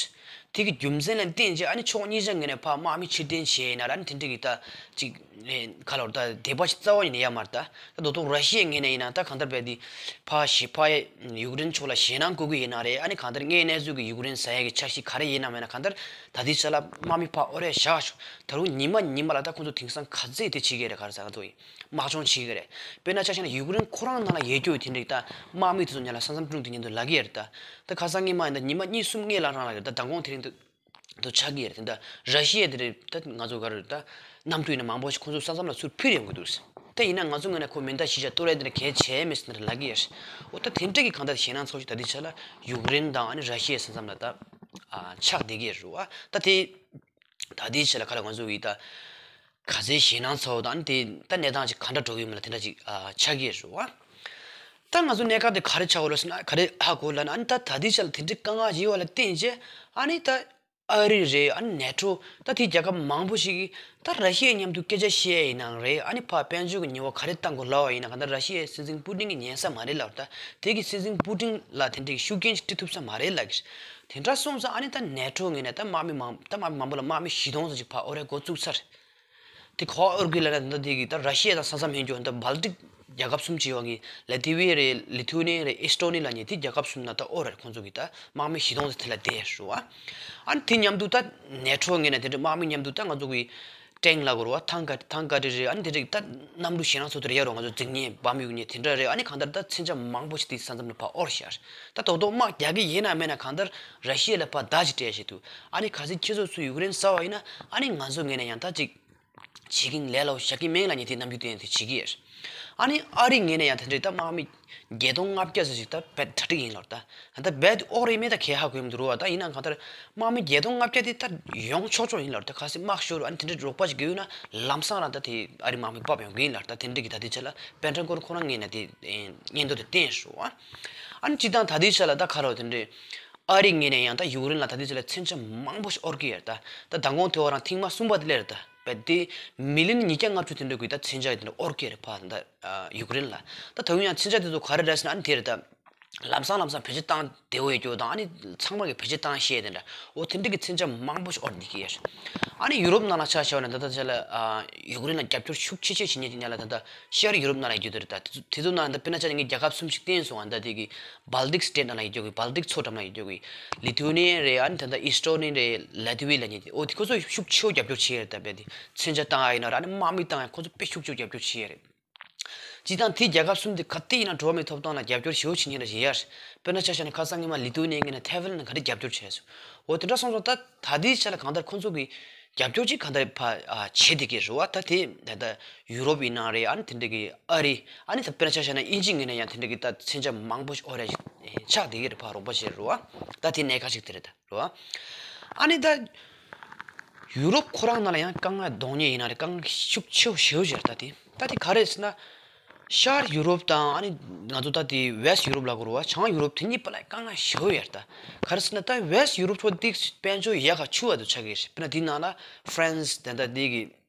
དེ་གི་རྒྱུ་མཚན་ལ་བརྟེན་བྱས་ཨ་ནི་ཕྱོགས་གཉིས་ཆ་ངོས་ནས་ཕར་དམག་མི་ཕྱིར་འཐེན་བྱས་ཡིན་ན་ར་ཨ་ནི་དེ་འདྲ་གི་ད་ཅིག་ཨེ་ག་ལ་བར་ད་དད་པ་ཞིག་རྩ་བ་ཉིད་ནས་ཡོད་མ་རེད་ད། ད་དོ་དོ་ར་ཤི་ཡའི་ངོས་ནས་ཡིན་ན་ད་གང་ལྟར་བས་དེ་ཕར་ཞི་ཕར་ཡུཀ་རེན་ཕྱོགས་ལ་ཞེད་སྣང་བསྐུལ་གི་ཡིན་ན་རེད། ཨ་ནི་གང་ལྟར་དངོས་གནས་ཚུལ་གི་ཡུཀ་རེན་ཟ་ཡ་གི་འཆར་གཞི་ག་རེ་ཡིན་ན་མེད་ན་གང་ལྟར་ད་ལྟའི་ཆ་ལ་དམག་མི་ཕར་དབོར་ཡ་བཞག་ཤོག་ད་རུང་ཉི་མ་ཉི་མ་ལ་ད་ཁོང་ཚོ་དེང་སང་ག་ཚད་དེ་བྱེད་ཀྱི་རེད་ག་རེ་ཟ་ག་ཚོ་ཡིན། དམག་སྦྱོང་བྱེད་ཀྱི་རེད། དཔེར་ན་ཆ་བཞག་ན་ཡུཀ་རེན་ཁོ་རང་ནང་ལ་ཡོད་རྒྱུ་དེ་འདྲ་ད་དམག་མི་དེ་ཚོ་ཉ་ལ་ས་མཚམས་སྲུང་དེ་ཉིན་དུ་ལབ་ཀྱི་ཡོད་རེད་ད། ད་ཁ་སང་ཉི་མ་ཡིན་ད་ཉི་མ་གཉིས་གསུམ་སྔོན་ལ་རང་ལ་ཡོད་ད་མདང་དགོང་དེ་རིང་དུ་དུ་ཆགས་ཀྱི་ཡོད་རེད། དེ་ད་ར་ཤི་ཡ་དེ་རེད་ད་ང་ཚོ་ག་རེ་ད་གནམ་གྲུ་ཡིན་ན་མང་པོ་ཞིག་ཁོང་ཚོ་ས་མཚམས་ལ་ཚུར་འཕུར་ཡོང་གི་འདུག་ད་ཡིན་ན་ང་ཚོ་ངོས་ནས་ཁོ་མེ་མདའ་གཞིས་ཆགས་གཏོར་ཡ་དེ་འདྲ་གལ་ཆེ་མེད་ཟེར་ནས་ལབ་ཀྱི་ཡོད་རེད། འོ་ད་དེ་འདྲ་གི་གང་ལྟར་ཞེད་སྣང་ཚ་པོ་ཞིག་ད་ལྟའི་ཆ་ལ་ཡུཀ་རེན་དང་ཨ་ནི་ར་ཤི་ཡའི་ས་མཚམས་ལ་ད་ཨ་ཆགས་བསྡད་ཀྱི་ཡོད་རེད་བ། ད་དེ་ད་ལྟའི་ཆ་ལ་ག་ལ་ང་ཚོ་གི་ད་ག་ཚད་ཞེད་སྣང་ཚ་པོ་དང་ཨ་ནི་དེ་ད་གནས་སྟངས་ཅིག་ག་འདྲ་འགྲོ་གི་ཡོད་མེད་ལ་དེ་འདྲ་ཅིག་ཨ་ཆགས་ཀྱི་ཡོད་རེད་བ། ད་ང་ཚོ་གནད་འགག་དེ་ག་རེ་ཆགས་ཡོད་རེད་ཟེར་ན་ག་རེ་ཧ་གོ་ལབ་ན་ཨ་ནི་ད་ད་ལྟའི་ཆ་ལ་དེ་འདྲའི་དཀའ་ངལ་ཞིག་ཡོད་པ་ལ་བརྟེན་བྱས་ཨ་ནི་ད་ཨ་རི་རེད། ཨ་ནི་ནེ་ཊོ་ད་དེའི་རྒྱལ་ཁབ་མང་པོ་ཞིག་གིས་ད་ར་ཤི་ཡའི་མཉམ་དུ་སྐད་ཆ་བཤད་ཡིན་ནའང་རེད། ཨ་ནི་ཕར་དཔལ་འབྱོར་གྱི་ཉེས་པ་ག་རེ་བཏང་དགོས་ལབ་པ་ཡིན་ན་གང་ལྟར་ར་ཤི་ཡའི་སྲིད་འཛིན་པུ་ཏིན་གྱིས་ཉན་ས་མ་རེད་ལབ། ད་དེ་གི་སྲིད་འཛིན་པུ་ཏིན་ལ་དེ་འདྲའི་ཤུགས་རྐྱེན་ཞིག་སྤྲད་ཐུབ་ས་མ་རེད་ལབ་ཀྱི་རེད། དེ་འདྲ་སོང་ཙང་ཨ་ནི་ད་ནེ་ཊོ་ངོས་ནས་ད་དམག་མི་མང་ད་དམག་མི་མང་པོ་ལ་དམག་མི་བཞི་སྟོང་ཙམ་ཅིག་ཕར་དབོར་ཡ་འགོ་བཙུགས་ཚར། དེ་ག་པར་དབོར་གི་ལབ་ན་ད་དེ་གི་ད་ར་ཤི་ཡ་དང་ས་མཚམས་ཡིན་རྒྱུ་ད་སྦལ་ཏིག་རྒྱལ་ཁབ་གསུམ་ཅིག་ཡོད་པ་གི་ལ་ཏི་ཝི་ཡ་རེད། ལི་ཐུ་ཝེ་ནི་ཡ་རེད། ཨེ་སི་ཊོ་ནི་ལབ་མཁན་དེ་རྒྱལ་ཁབ་གསུམ་ནང་ད་དབོར་རེད། ཁོང་ཚོ་གི་ད་དམག་མི་བཞི་སྟོང་ཙམ་དེ་ལ་བསྡད་ཡོད་རེད་བ། ཨ་ནི་དེ་མཉམ་དུ་ད་ནེ་ཊོ་ངོས་ནས་དེ་འདྲ་དམག་མི་མཉམ་དུ་ད་ང་ཚོ་གི་ཊེང་ལབ་དགོས་རེད་བ། ཐང་ཀ་ཐང་ཀ་རི་རེད། ཨ་ནི་དེ་འདྲ་གི་ད་གནམ་གྲུ་ཞེད་སྣང་ཚ་པོ་དེ་རེད་ཡོད་རེད། ང་ཚོ་འཛིང་མཁན་འབམ་ཡོད་མཁན་དེ་འདྲ་རེད། ཨ་ནི་གང་ལྟར་ད་མཚོན་ཆ་མང་པོ་ཞིག་དེ་ས་མཚམས་ལ་ཕར་དབོར་བཞག་རེད། ད་རྡོག་རྡོག་དམག་རྒྱག་གི་ཡིན་ན་མེད་ན་གང་ལྟར་ར་ཤི་ཡ་ལ་ཕར་བརྡ་ཅིག་སྤྲད་བཞག་འདུག་ཨ་ནི་གལ་སྲིད་ཁྱེད་ཚོ་ཚུར་ཡུཀ་རེན་ཟ་བ་ཡིན་ན་ཨ་ནི་ང་ཚོ་ངོས་ནས་ཡང་ད་ཅིག་བྱེད་ཀྱིན་ལས་སླ་པོ་བཞག་གི་མིན་ལབ་མཁན་དེ་རྣམ་འགྱུར་སྟོན་དེ་བྱེད་ཀྱི་ཡོད། ཨ་ནི་ཨ་རི་ངོས་ནས་ཡང་དེ་འདྲའི་ད་དམག་མི་བརྒྱད་སྟོང་ལྔ་བརྒྱ་ཙམ་ཞིག་ད་རྦད་གྲ་སྒྲིག་ཡིན་ལབ། ད་ད་རྦད་དབོར་རེད་མེད་ད་གས་ཧ་གོ་ཡི་མི་འདུག་རེད་བ། ད་ཡིན་ནའང་གང་ལྟར་དམག་མི་བརྒྱད་སྟོང་ལྔ་བརྒྱ་དེ་ད་ཡོང་ཆོག་ཆོག་ཡིན་ལབ། ད་གལ་སྲིད་དམག་ཤོར་ཨ་ནི་དེ་འདྲའི་རོགས་པ་ཞིག་དགོས་ཡོད་ན་ལམ་སང་རང་ད་དེ་ཨ་རི་དམག་མི་ཕབ་ཡོང་གི་ཡིན་ལབ། ད་དེ་འདྲའི་གི་ད་དེ་ཆ་ལ་པེན་ཊ་གོན་ཁོ་རང་ངོས་ནས་དེ་སྙན་ཐོ་དེ་བསྟན་ཤག་བ། ཨ་ནི་སྤྱིར་བཏང་ད་ལྟའི་ཆ་ལ་ད་ག་རེ་དེ་འདྲའི་ཨ་རི་ངོས་ནས་ཡང་ད་ཡུཀ་རེན་ལ་ད་ལྟའི་ཆ་ལ་མཚོན་ཆ་མང་པོ་ཞིག་དབོར་གྱི་ཡོད་རེད། ད་ད་མདང་དགོང་དེ་བ་རང་ཐེངས་མ་གསུམ་པ་དེ་སླེབས་རེད། ད་རྦད་དེ་མི་ལི་ཡན་ཉིས་བརྒྱ་ལྔ་བཅུ་དེ་འདྲ་གི་ད་མཚོན་ཆ་དེ་འདྲ་དབོར་གྱི་ཡོད་རེད་ཕར་ད་ཡུཀ་རེན་ལ། ད་ད་གུང་ཡང་མཚོན་ཆ་དེ་ཚོ་ག་རེ་རེད་ཟེར་ན་ཨ་ནི་དེ་རེད། ད་ལམ་སང་ལམ་སང་བེད་སྤྱོད་བཏང་བདེ་བོ་ཡོད་རྒྱུ་དང་ཨ་ནི་ཚང་མ་གི་བེད་སྤྱོད་བཏང་ཤེས་དེ་འདྲ་འོ་དེ་འདྲ་གི་མཚོན་ཆ་མང་པོ་ཞིག་དབོར་བསྡད་ཀྱི་ཡོད་རེད། ཨ་ནི་ཡུ་རོབ་ནང་ལ་ཆ་བཞག་ན་ད་ལྟ་ཆ་ལ་ཡུཀ་རེན་ལ་རྒྱབ་སྐྱོར་ཤུགས་ཆེ་ཆེ་བྱེད་མཁན་དེ་ཉག་ལ་ད་ལྟ་ཤར་ཡུ་རོབ་ནང་ལ་ཡོད་རྒྱུ་དེ་རེད། ད་དེ་ཚོ་དེ་ཚོ་ནང་ད་དཔེར་ན་ཆ་ནས་ངས་རྒྱལ་ཁབ་གསུམ་ཞིག་བསྟན་སོང་ཨ། ད་དེ་གི་སྦལ་ཏིག་སི་ཊེཊ་ནང་ལ་ཡོད་རྒྱུ་གི་སྦལ་ཏིག་མཚོ་འགྲམ་ལ་ཡོད་རྒྱུ་གི་ལི་ཐུ་ཝེ་ནི་ཡ་རེད། ཨ་ནི་ད་ལྟ་ཨི་སི་ཊོ་ནི་རེད། ལ་ཏི་ཝི་ལབ་མཁན་དེ་འོ་དེ་ཁོ་ཚོ་ཤུགས་ཆེ་བོ་རྒྱབ་སྐྱོར་བྱེད་ཡ་རེད། ད་རྦད་དེ་མཚོན་ཆ་བཏང་ཡ་ཡིན་ན་ར་ཨ་ནི་དམག་མི་བཏང་ཡ་ཁོ་ཚོ་དཔེ་ཤུགས་ཆེ་བོ་རྒྱབ་སྐྱོར་བྱེད་ཡ་རེད། སྤྱིར་བཏང་དེ་རྒྱལ་ཁབ་གསུམ་དེ་ག་དུས་ཡིན་ན་འགྲོ་བ་མིའི་ཐོབ་ཐང་ལ་རྒྱབ་སྐྱོར་ཞེ་པོ་བྱེད་མཁན་རེད་ཟེར་ཡ། དཔེར་ན་ཆ་བཞག་ན་ཁ་སང་ཉི་མ་ལི་ཐུ་ཝེ་ནི་ཡ་ངོས་ནས་ཐའེ་ཝན་ལ་ག་རེ་རྒྱབ་སྐྱོར་བྱས་སོང་། འོ་དེ་འདྲ་སོང་ཙང་ད་ད་ལྟའི་ཆ་ལ་གང་ལྟར་ཁོང་ཚོ་གི་རྒྱབ་སྐྱོར་ཅིག་གང་ལྟར་ཕར་ཨ་བྱེད་བསྡད་ཀྱི་རེད་བ། ད་དེ་ད་ལྟ་ཡུ་རོབ་ཡིན་ན་རེད། ཨ་ནི་དེ་འདྲ་གི་ཨ་རི་ཨ་ནི་ད་དཔེར་ན་ཆ་བཞག་ན་དབྱིན་ཇི་ངོས་ནས་ཡང་དེ་འདྲ་གི་ད་མཚོན་ཆ་མང་པོ་ཞིག་དབོར་ཡ་ཞིག་ཆགས་བསྡད་ཀྱི་རེད། ཕར་རོགས་པ་བྱེད་རེད་བ། ད་དེ་གནད་འགག་ཅིག་དེ་རེད་ད། རེད་བ། ཨ་ནི་ད་ཡུ་རོབ་ཁོ་རང་ནང་ལ་ཡང་དཀའ་ངལ་གདོང་ཉེ་ཡིན་ན་རེད། དཀའ་ངལ་ཤུགས་ཆེ་བོ་ཞེ་པོ་ཅིག་རེད། ད་དེ་ད་དེ་ག་རེ་ཟེར་ན་ཤར་ཡུ་རོབ་དང་ཨ་ནི་ང་ཚོ་ད་དེ་ཝེ་སི་ཊི་ཡུ་རོབ་ལབ་དགོས་རེད་བ། བྱང་ཡུ་རོབ་དེ་གཉིས་བར་ལ་དཀའ་ངལ་ཞེ་པོ་ཡོད་རེད། ད་ག་རེ་ཟེར་ན་ད་ཝེ་སི་ཊི་ཡུ་རོབ་ཕྱོགས་དེ་དཔལ་འབྱོར་ཡག་ག་ཆུ་བ་དུ་ཆགས་ཀྱི་རེད། དཔེར་ན་དེའི་ནང་ལ་ཧྥ་རན་སི་དེ་འདྲ་དེ་གི་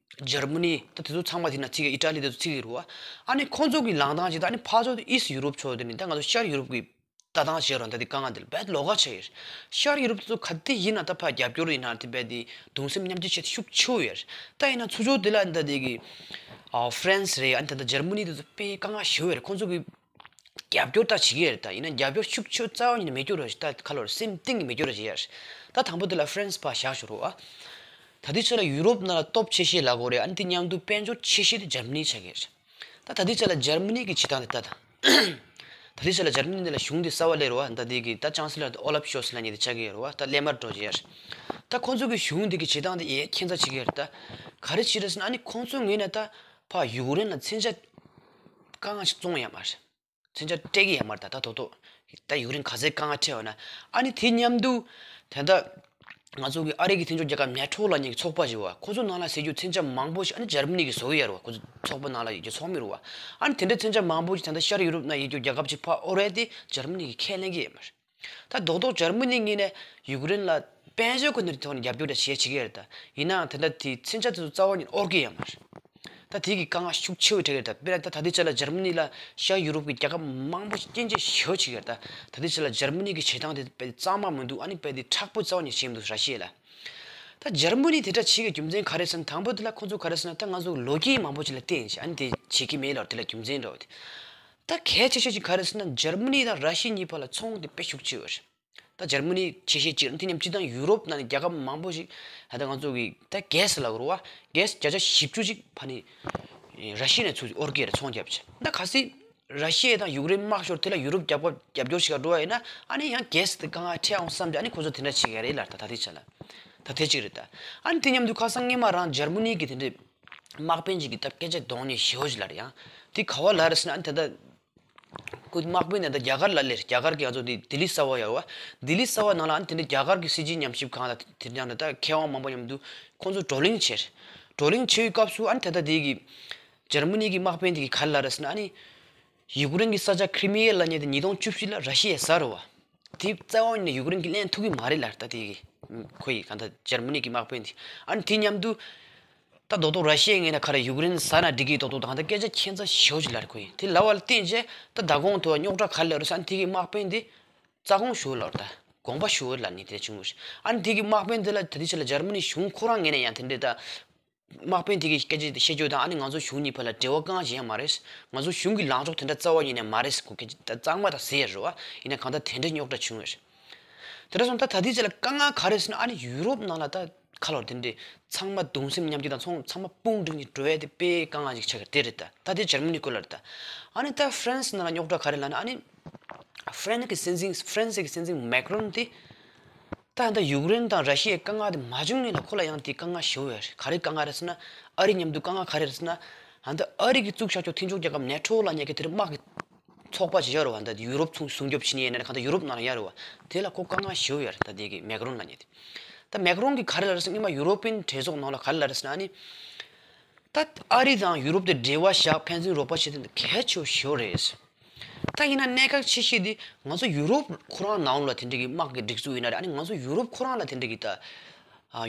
འཇར་མ་ནི་ད་དེ་ཚོ་ཚང་མ་དེ་ན་ཚིག་གི་ཨི་ཊ་ལི་དེ་ཚོ་ཚིག་གི་རེད་བ། ཨ་ནི་ཁོང་ཚོ་གི་ལངས་སྟངས་ཅིག་ད་ཨ་ནི་ཕར་ཕྱོགས་དེ་ཨི་སི་ཊི་ཡུ་རོབ་ཕྱོགས་དེ་ནི་ད་ང་ཚོ་ཤར་ཡུ་རོབ་གི་ལྟ་སྟངས་བྱས་རོགས། ད་དེ་དཀའ་ངལ་འདི་ལ་རྦད་ལོགས་ཀ་ཆགས་ཡོད། ཤར་ཡུ་རོབ་དེ་ཚོ་ག་དེ་ཡིན་ན་ད་ཕར་རྒྱབ་སྐྱོར་ཡིན་ན་དེ་རྦད་དེ་གདུང་སེམས་མཉམ་སྐྱེད་བྱེད་ཤུགས་ཆེ་བོ་ཡོད། ད་ཡིན་ན་ཚུར་ཕྱོགས་དེ་ལ་ད་དེ་གི་ཨ་ཧྥ་རན་སི་རེད། ཨ་ནི་ད་ད་འཇར་མ་ནི་དེ་ཚོ་དཔེ་དཀའ་ངལ་ཞེ་པོ་ཡོད་རེད། ཁོང་ཚོ་གི་ རྒྱབ་སྐྱོར་ད་བྱེད་ཀྱི་རེད། ད་ཡིན་ན་རྒྱབ་སྐྱོར་ཤུགས་ཆེ་རྩ་བ་ཉིད་ནས་མེད་རྒྱུ་རེད། ད་ཁ་ལོར་སེམས་གཏིང་གི་མེད་རྒྱུ་རེད་ཡ། ད་དང་པོ་དེ་ལ་ཧྥ་རན་སི་ཕར་བཞག་ཞོར་རོ་ཨ། ད་དེ་ཆ་ལ་ཡུ་རོབ་ནང་ལ་སྟོབས་ཆེ་ཤོས་ལབ་དགོས་རེད། ཨ་ནི་དེ་མཉམ་དུ་དཔལ་འབྱོར་ཆེ་ཤོས་དེ་འཇར་མ་ནི་ཆགས་ཀྱི་རེད། ད་ད་དེ་ཆ་ལ་འཇར་མ་ནི་གི་བྱེད་སྟངས་དེ་ལྟ་དང་། ད་དེ་ཆ་ལ་འཇར་མ་ནི་འདི་ལ་གཞུང་དེ་གསར་བ་སླེབས་རོ་ཨ། ད་དེ་གི་ད་ཅང་སི་ལར་དེ་ཨོ་ལབ་ཤོལ་ཚ་ལབ་མཁན་དེ་ཆགས་ཀྱི་ཡོད་རོ་ཨ། ད་སླེབས་མར་འགྲོ་བྱས་ཡ། ད་ཁོང་ཚོ་གི་གཞུང་དེ་གི་བྱེད་སྟངས་དེ་ཡེ་ཁྱད་མཚར་ཆེ་གི་རེད། ད་ག་རེ་བྱེད་རེད་ཟེར་ན། ཨ་ནི་ཁོང་ཚོ་ངོས་ནས་ད་ཕར་ཡུཀ་རེན་ལ་མཚོན་ཆ་དཀའ་ངལ་ཞིག་བཙོང་ཡ་མ་རེད། མཚོན་ཆ་སྤྲད་ཀྱི་ཡོད་མ་རེད། ད་ད་དོ་དོ་ད་ཡུཀ་རེན་ག་ཚད་དཀའ་ངལ་འཕྲད་ཡོད་ན། ཨ་ནི་དེ་མཉམ་དུ་དེ་འདྲ་ང་ཚོ་གི་ཨ་རི་གི་མཐུན་ཕྱོགས་རྒྱལ་ཁབ་ནེ་ཊོ་ལབ་མཁན་གྱི་ཚོགས་པ་ཞིག་ཡོད་པ། ཁོ་ཚོ་ནང་ལ་ཟེར་རྒྱུ་མཚོན་ཆ་མང་པོ་ཞིག་ཨ་ནི་འཇར་མ་ནི་གིས་བཟོ་གི་ཡོད་རེད་པ། ཁོ་ཚོ་ཚོགས་པ་ནང་ལ་ཡོད་རྒྱུ་ཚོགས་མི་རེད་པ། ཨ་ནི་དེ་འདྲ་མཚོན་ཆ་མང་པོ་ཞིག་ད་ལྟ་ཤར་ཡུ་རོབ་ནང་ཡོད་རྒྱུ་རྒྱལ་ཁབ་ཅིག་ཕར་དབོར་ཡས་དེ་འཇར་མ་ནི་གིས་ཁས་ལེན་གྱི་ཡོད་མ་རེད། ད་རྡོག་རྡོག་འཇར་མ་ནི་ངོས་ནས་ཡུཀ་རེན་ལ་དཔལ་འབྱོར་གྱི་ཐོག་ནས་རྒྱབ་སྐྱོར་དེ་བྱེད་བྱེད་ཀྱི་ཡོད་རེད། ད་ཡིན་ནའང་དེ་འདྲ་དེ་མཚོན་ཆ་དེ་ཚོ་རྩ་བ་ཉིད་དབོར་གྱི་ཡོད་མ་རེད། ད་དེ་གི་དཀའ་ངལ་ཤུགས་ཆེ་བོ་འཕྲད་ཀྱི་རེད། ད་དཔེར་ན་ད་ད་ལྟའི་ཆ་ལ་འཇར་མ་ནི་ལ་ཤར་ཡུ་རོབ་ཀྱི་རྒྱལ་ཁབ་མང་པོ་ཞིག་སྐྱོན་བརྗོད་ཞེ་པོ་བྱེད་ཀྱི་རེད། ད་ད་ལྟའི་ཆ་ལ་འཇར་མ་ནི་གི་བྱེད་སྟངས་དེ་དཔེ་གཙང་མ་མི་འདུག་ཨ་ནི་དཔེ་དེ་མཁྲེགས་པོ་རྩ་བ་ཉིད་བྱེད་མི་འདུག་ར་ཤི་ཡ་ལ། ད་འཇར་མ་ནི་དེ་འདྲ་བྱེད་ཀྱི་རྒྱུ་མཚན་ག་རེ་ཟེར་ན། དང་པོ་དེ་ལ་ཁོ་ཚོ་ག་རེ་ཟེར་ན། ད་ང་ཚོ་ལོ་རྒྱུས་མང་པོ་ཅིག་ལ་བརྟེན་བྱས་ཨ་ནི་དེ་བྱེད་ཀྱི་མེད་ལབ། དེ་ལ་རྒྱུ་མཚན་འདྲ་བོ་དེ། ད་གལ་ཆེ་ཤོས་ཅིག་ག་རེ་ཟེར་ན། འཇར་མ་ནི་དང་ར་ཤི་ཡ་གཉིས་བར་ལ་ཚོང་དེ་དཔེ་ཤུགས་ཆེ་བ་རེད། ད་འཇར་མ་ནི་ཆེ་ཤོས་གཅིག་རེད། དེ་མཉམ་སྤྱིར་བཏང་ཡུ་རོབ་ནང་ནས་རྒྱལ་ཁབ་མང་པོ་ཞིག་ད་ལྟ་ང་ཚོ་གི་ད་གྷེ་སི་ལབ་དགོས་རེད་པ། གྷེ་སི་བརྒྱ་ཆ་བཞི་བཅུ་ཅིག་ཕ་ནི་ར་ཤི་ཡ་ནས་ཚུར་དབོར་གྱི་རེད། ཚོང་རྒྱབ་བྱས། ད་གལ་སྲིད་ར་ཤི་ཡ་དང་ཡུཀ་རེན་དམག་ཤོར། དེ་ལ་ཡུ་རོབ་རྒྱབ་སྐྱོར་རྒྱབ་སྐྱོར་བྱེད་ག་འགྲོ་བ་ཡིན་ན། ཨ་ནི་ཡང་གྷེ་སི་དེ་དཀའ་ངལ་འཕྲད་འོང་བསམ་བྱས་ཨ་ནི་ཁོ་ཚོ་དེ་འདྲ་བྱེད་ཀྱི་རེད་ལབ། ད་ད་ལྟའི་ཆ་ལ་ད་དེ་གཅིག་རེད། ད་ཨ་ནི་དེ་མཉམ་དུ་ཁ་སང་སྔོན་མ་རང་འཇར་མ་ནི་གི་དེ་འདྲའི་དམག་དཔོན་ཅིག་གིས་ད་སྐད་ཆ་གདོང་ནས་ཞེ་པོ་ཅིག་ལབ་རེད། ཡང་དེ་ག་པར་ལབ་རེད་ཟེར་ན། ཨ་ནི་ད་ལྟ་ཁོ་དམག་དཔོན་དེ་ད་རྒྱ་གར་ལ་སླེབས། རྒྱ་གར་གྱི་ང་ཚོ་དེ་ལྡི་ལི་གསར་པ་ཡོད་པ། ལྡི་ལི་གསར་པ་ནང་ལ་ཨ་ནི་དེ་འདྲའི་རྒྱ་གར་གྱི་སྲིད་སྤྱི་ཉམས་ཞིབ་ཁང་དང་དེ་འདྲ་ད་མཁས་དབང་མང་པོ་མཉམ་དུ་ཁོང་ཚོ་བགྲོ་གླེང་བྱས། བགྲོ་གླེང་བྱེད་པའི་སྐབས་སུ་ཨ་ནི་ད་ལྟ་དེ་གི་འཇར་མ་ནི་གི་དམག་དཔོན་དེ་གིས་ག་རེ་ལབ་རེད་ཟེར་ན། ཨ་ནི་ཡུཀ་རེན་གྱི་ས་ཆ་ཁི་རི་མི་ཡ་ལབ་མཁན་དེ་ཉིས་སྟོང་བཅུ་བཞི་ལ་ར་ཤི་ཡས་ཟ་རེད་པ། དེ་རྩ་བ་ཉིད་ནས་ཡུཀ་རེན་གྱིས་ལེན་ཐུབ་ཀྱི་མ་རེད་ལབ། ད་དེ་གི་ཁོ་ཡི་གང་ལྟར་འཇར་མ་ནི་གི་དམག་དཔོན་དེ། ཨ་ནི་དེ་མཉམ་དུ་ད་རྡོག་རྡོག་ར་ཤི་ཡའི་ངོས་ནས་ག་རེ་ཡུཀ་རེན་ཟ་ན་འགྲིག་གི་རེད། རྡོག་རྡོག་ད་གང་ལྟར་སྐད་ཆ་ཁྱད་མཚར་ཞེ་པོ་ཅིག་ལབ་རེད་ཁོ་ཡིས། དེ་ལབ་པ་ལ་བརྟེན་བྱས་ད་མདང་དགོང་དུ་རྙོག་དྲ་ག་རེ་སླེབས་རེད་ཟེར་ན། དེ་གི་དམག་དཔོན་དེ་རྩ་དགོངས་ཞུ་ལབ་རེད། ད་དགོངས་པ་ཞུ་ལབ་ནས་དེ་འདྲ་བྱུང་བ་རེད། ཨ་ནི་དེ་གི་དམག་དཔོན་དེ་ལ་ད་ལྟའི་ཆ་ལ་འཇར་མ་ནི་གཞུང་ཁོ་རང་ངོས་ནས་ཡང་དེ་འདྲའི་ད་དམག་དཔོན་དེ་གིས་སྐད་ཆ་དེ་བཤད་རྒྱུ་དང་། ཨ་ནི་ང་ཚོ་གཞུང་གཉིས་བར་ལ་འབྲེལ་བ་གང་ཡང་བྱས་ཡོད་མ་རེད། ང་ཚོ་གཞུང་གི་ལངས་ཕྱོགས་དེ་འདྲ་རྩ་བ་ཉིད་ནས་མ་རེད་ཟེར་ཁོ་སྐད་ཆ་ད་གཙང་མ་ད་ཟེར་རེད་པ། ཡིན་ན་གང་ལྟར་དེ་འདྲའི་རྙོག་དྲ་བྱུང་བ་རེད། དེ་འདྲ་སོང་ད་ད་ལྟའི་ཆ་ལ་དཀའ་ངལ་ག་རེ་ཟེར་ན། ཨ་ནི་ཡུ་རོབ་ནང་ལ་ད་ཁ་ལོར་དེ་འདྲའི་ཚང་མ་གདུང་སེམས་མཉམ་སྐྱེད་དང་ཚང་ཚང་མ་དཔུང་བསྒྲིགས་ནས་འགྲོ་ཡ་དེ་དཔེ་དཀའ་ངལ་ཅིག་ཆགས་ཀྱི་དེ་རེད། ད་ད་དེ་འཇར་མ་ནི་སྐོར་ལ་རེད། ད་ཨ་ནི་ད་ཧྥ་རན་སི་ནང་ལ་རྙོག་དྲ་ག་རེ་ལབ་ན། ཨ་ནི་ཧྥ་རན་སི་གི་སྲིད་འཛིན་ཧྥ་རན་སི་གི་སྲིད་འཛིན་མེག་རོན་དེ་ད་ད་ཡུཀ་རེན་དང་ར་ཤི་ཡའི་དཀའ་ངལ་དེ་མ་བྱུང་ནས་ལ་ཁོ་ལ་ཡང་དེ་དཀའ་ངལ་ཞེ་པོ་ཡོད་རེད། ག་རེ་དཀའ་ངལ་རེད་ཟེར་ན། ཨ་རི་མཉམ་དུ་དཀའ་ངལ་ག་རེ་རེད་ཟེར་ན། ད་ཨ་རི་གིས་བཙུགས་བཞག་ཆོག་མཐུན་ཕྱོགས་རྒྱལ་ཁབ་ནེ་ཊོ་ལབ་མཁན་གྱི་དེ་རིང་དམག་གི་ཚོགས་པ་ཅིག་ཡོད་རེད་པ། ད་ཡུ་རོབ་ཚུར་སྲུང་སྐྱོབ་བྱེད་མཁན་ཡིན་ན་རེད། གང་ལྟར་ཡུ་རོབ་ནང་ལ་ཡོད་རེད་པ། དེ་ལ་ཁོ་དཀའ་ངལ་ཞེ་པོ་ཡོད་རེད། ད་དེ་གི་མེག་རོན་ལབ་མཁན་དེ། ད་མེག་རོན་གྱིས་ག་རེ་ལབ་རེད་ཟེར་ན། སྔོན་མ་ཡུ་རོ་པིན་གྲོས་ཚོགས་ནང་ལ་ག་རེ་ལབ་རེད་ཟེར་ན། ཨ་ནི་ད་ཨ་རི་དང་ཡུ་རོབ་དེ་འབྲེལ་བ་བཞག་ཕན་ཚུན་རོགས་པ་བྱེད་དེ་གལ་ཆེ་བོ་ཞེ་པོ་རེད། ད་ཡིན་ན་གནད་འགག་ཆེ་ཤོས་དེ་ང་ཚོ་ཡུ་རོབ་ཁོ་རང་ནང་ལ་དེ་འདྲ་གི་དམག་གི་སྒྲིག་འཛུགས་ཡིན་ན་རེད། ཨ་ནི་ང་ཚོ་ཡུ་རོབ་ཁོ་རང་ལ་དེ་འདྲ་གི་ད་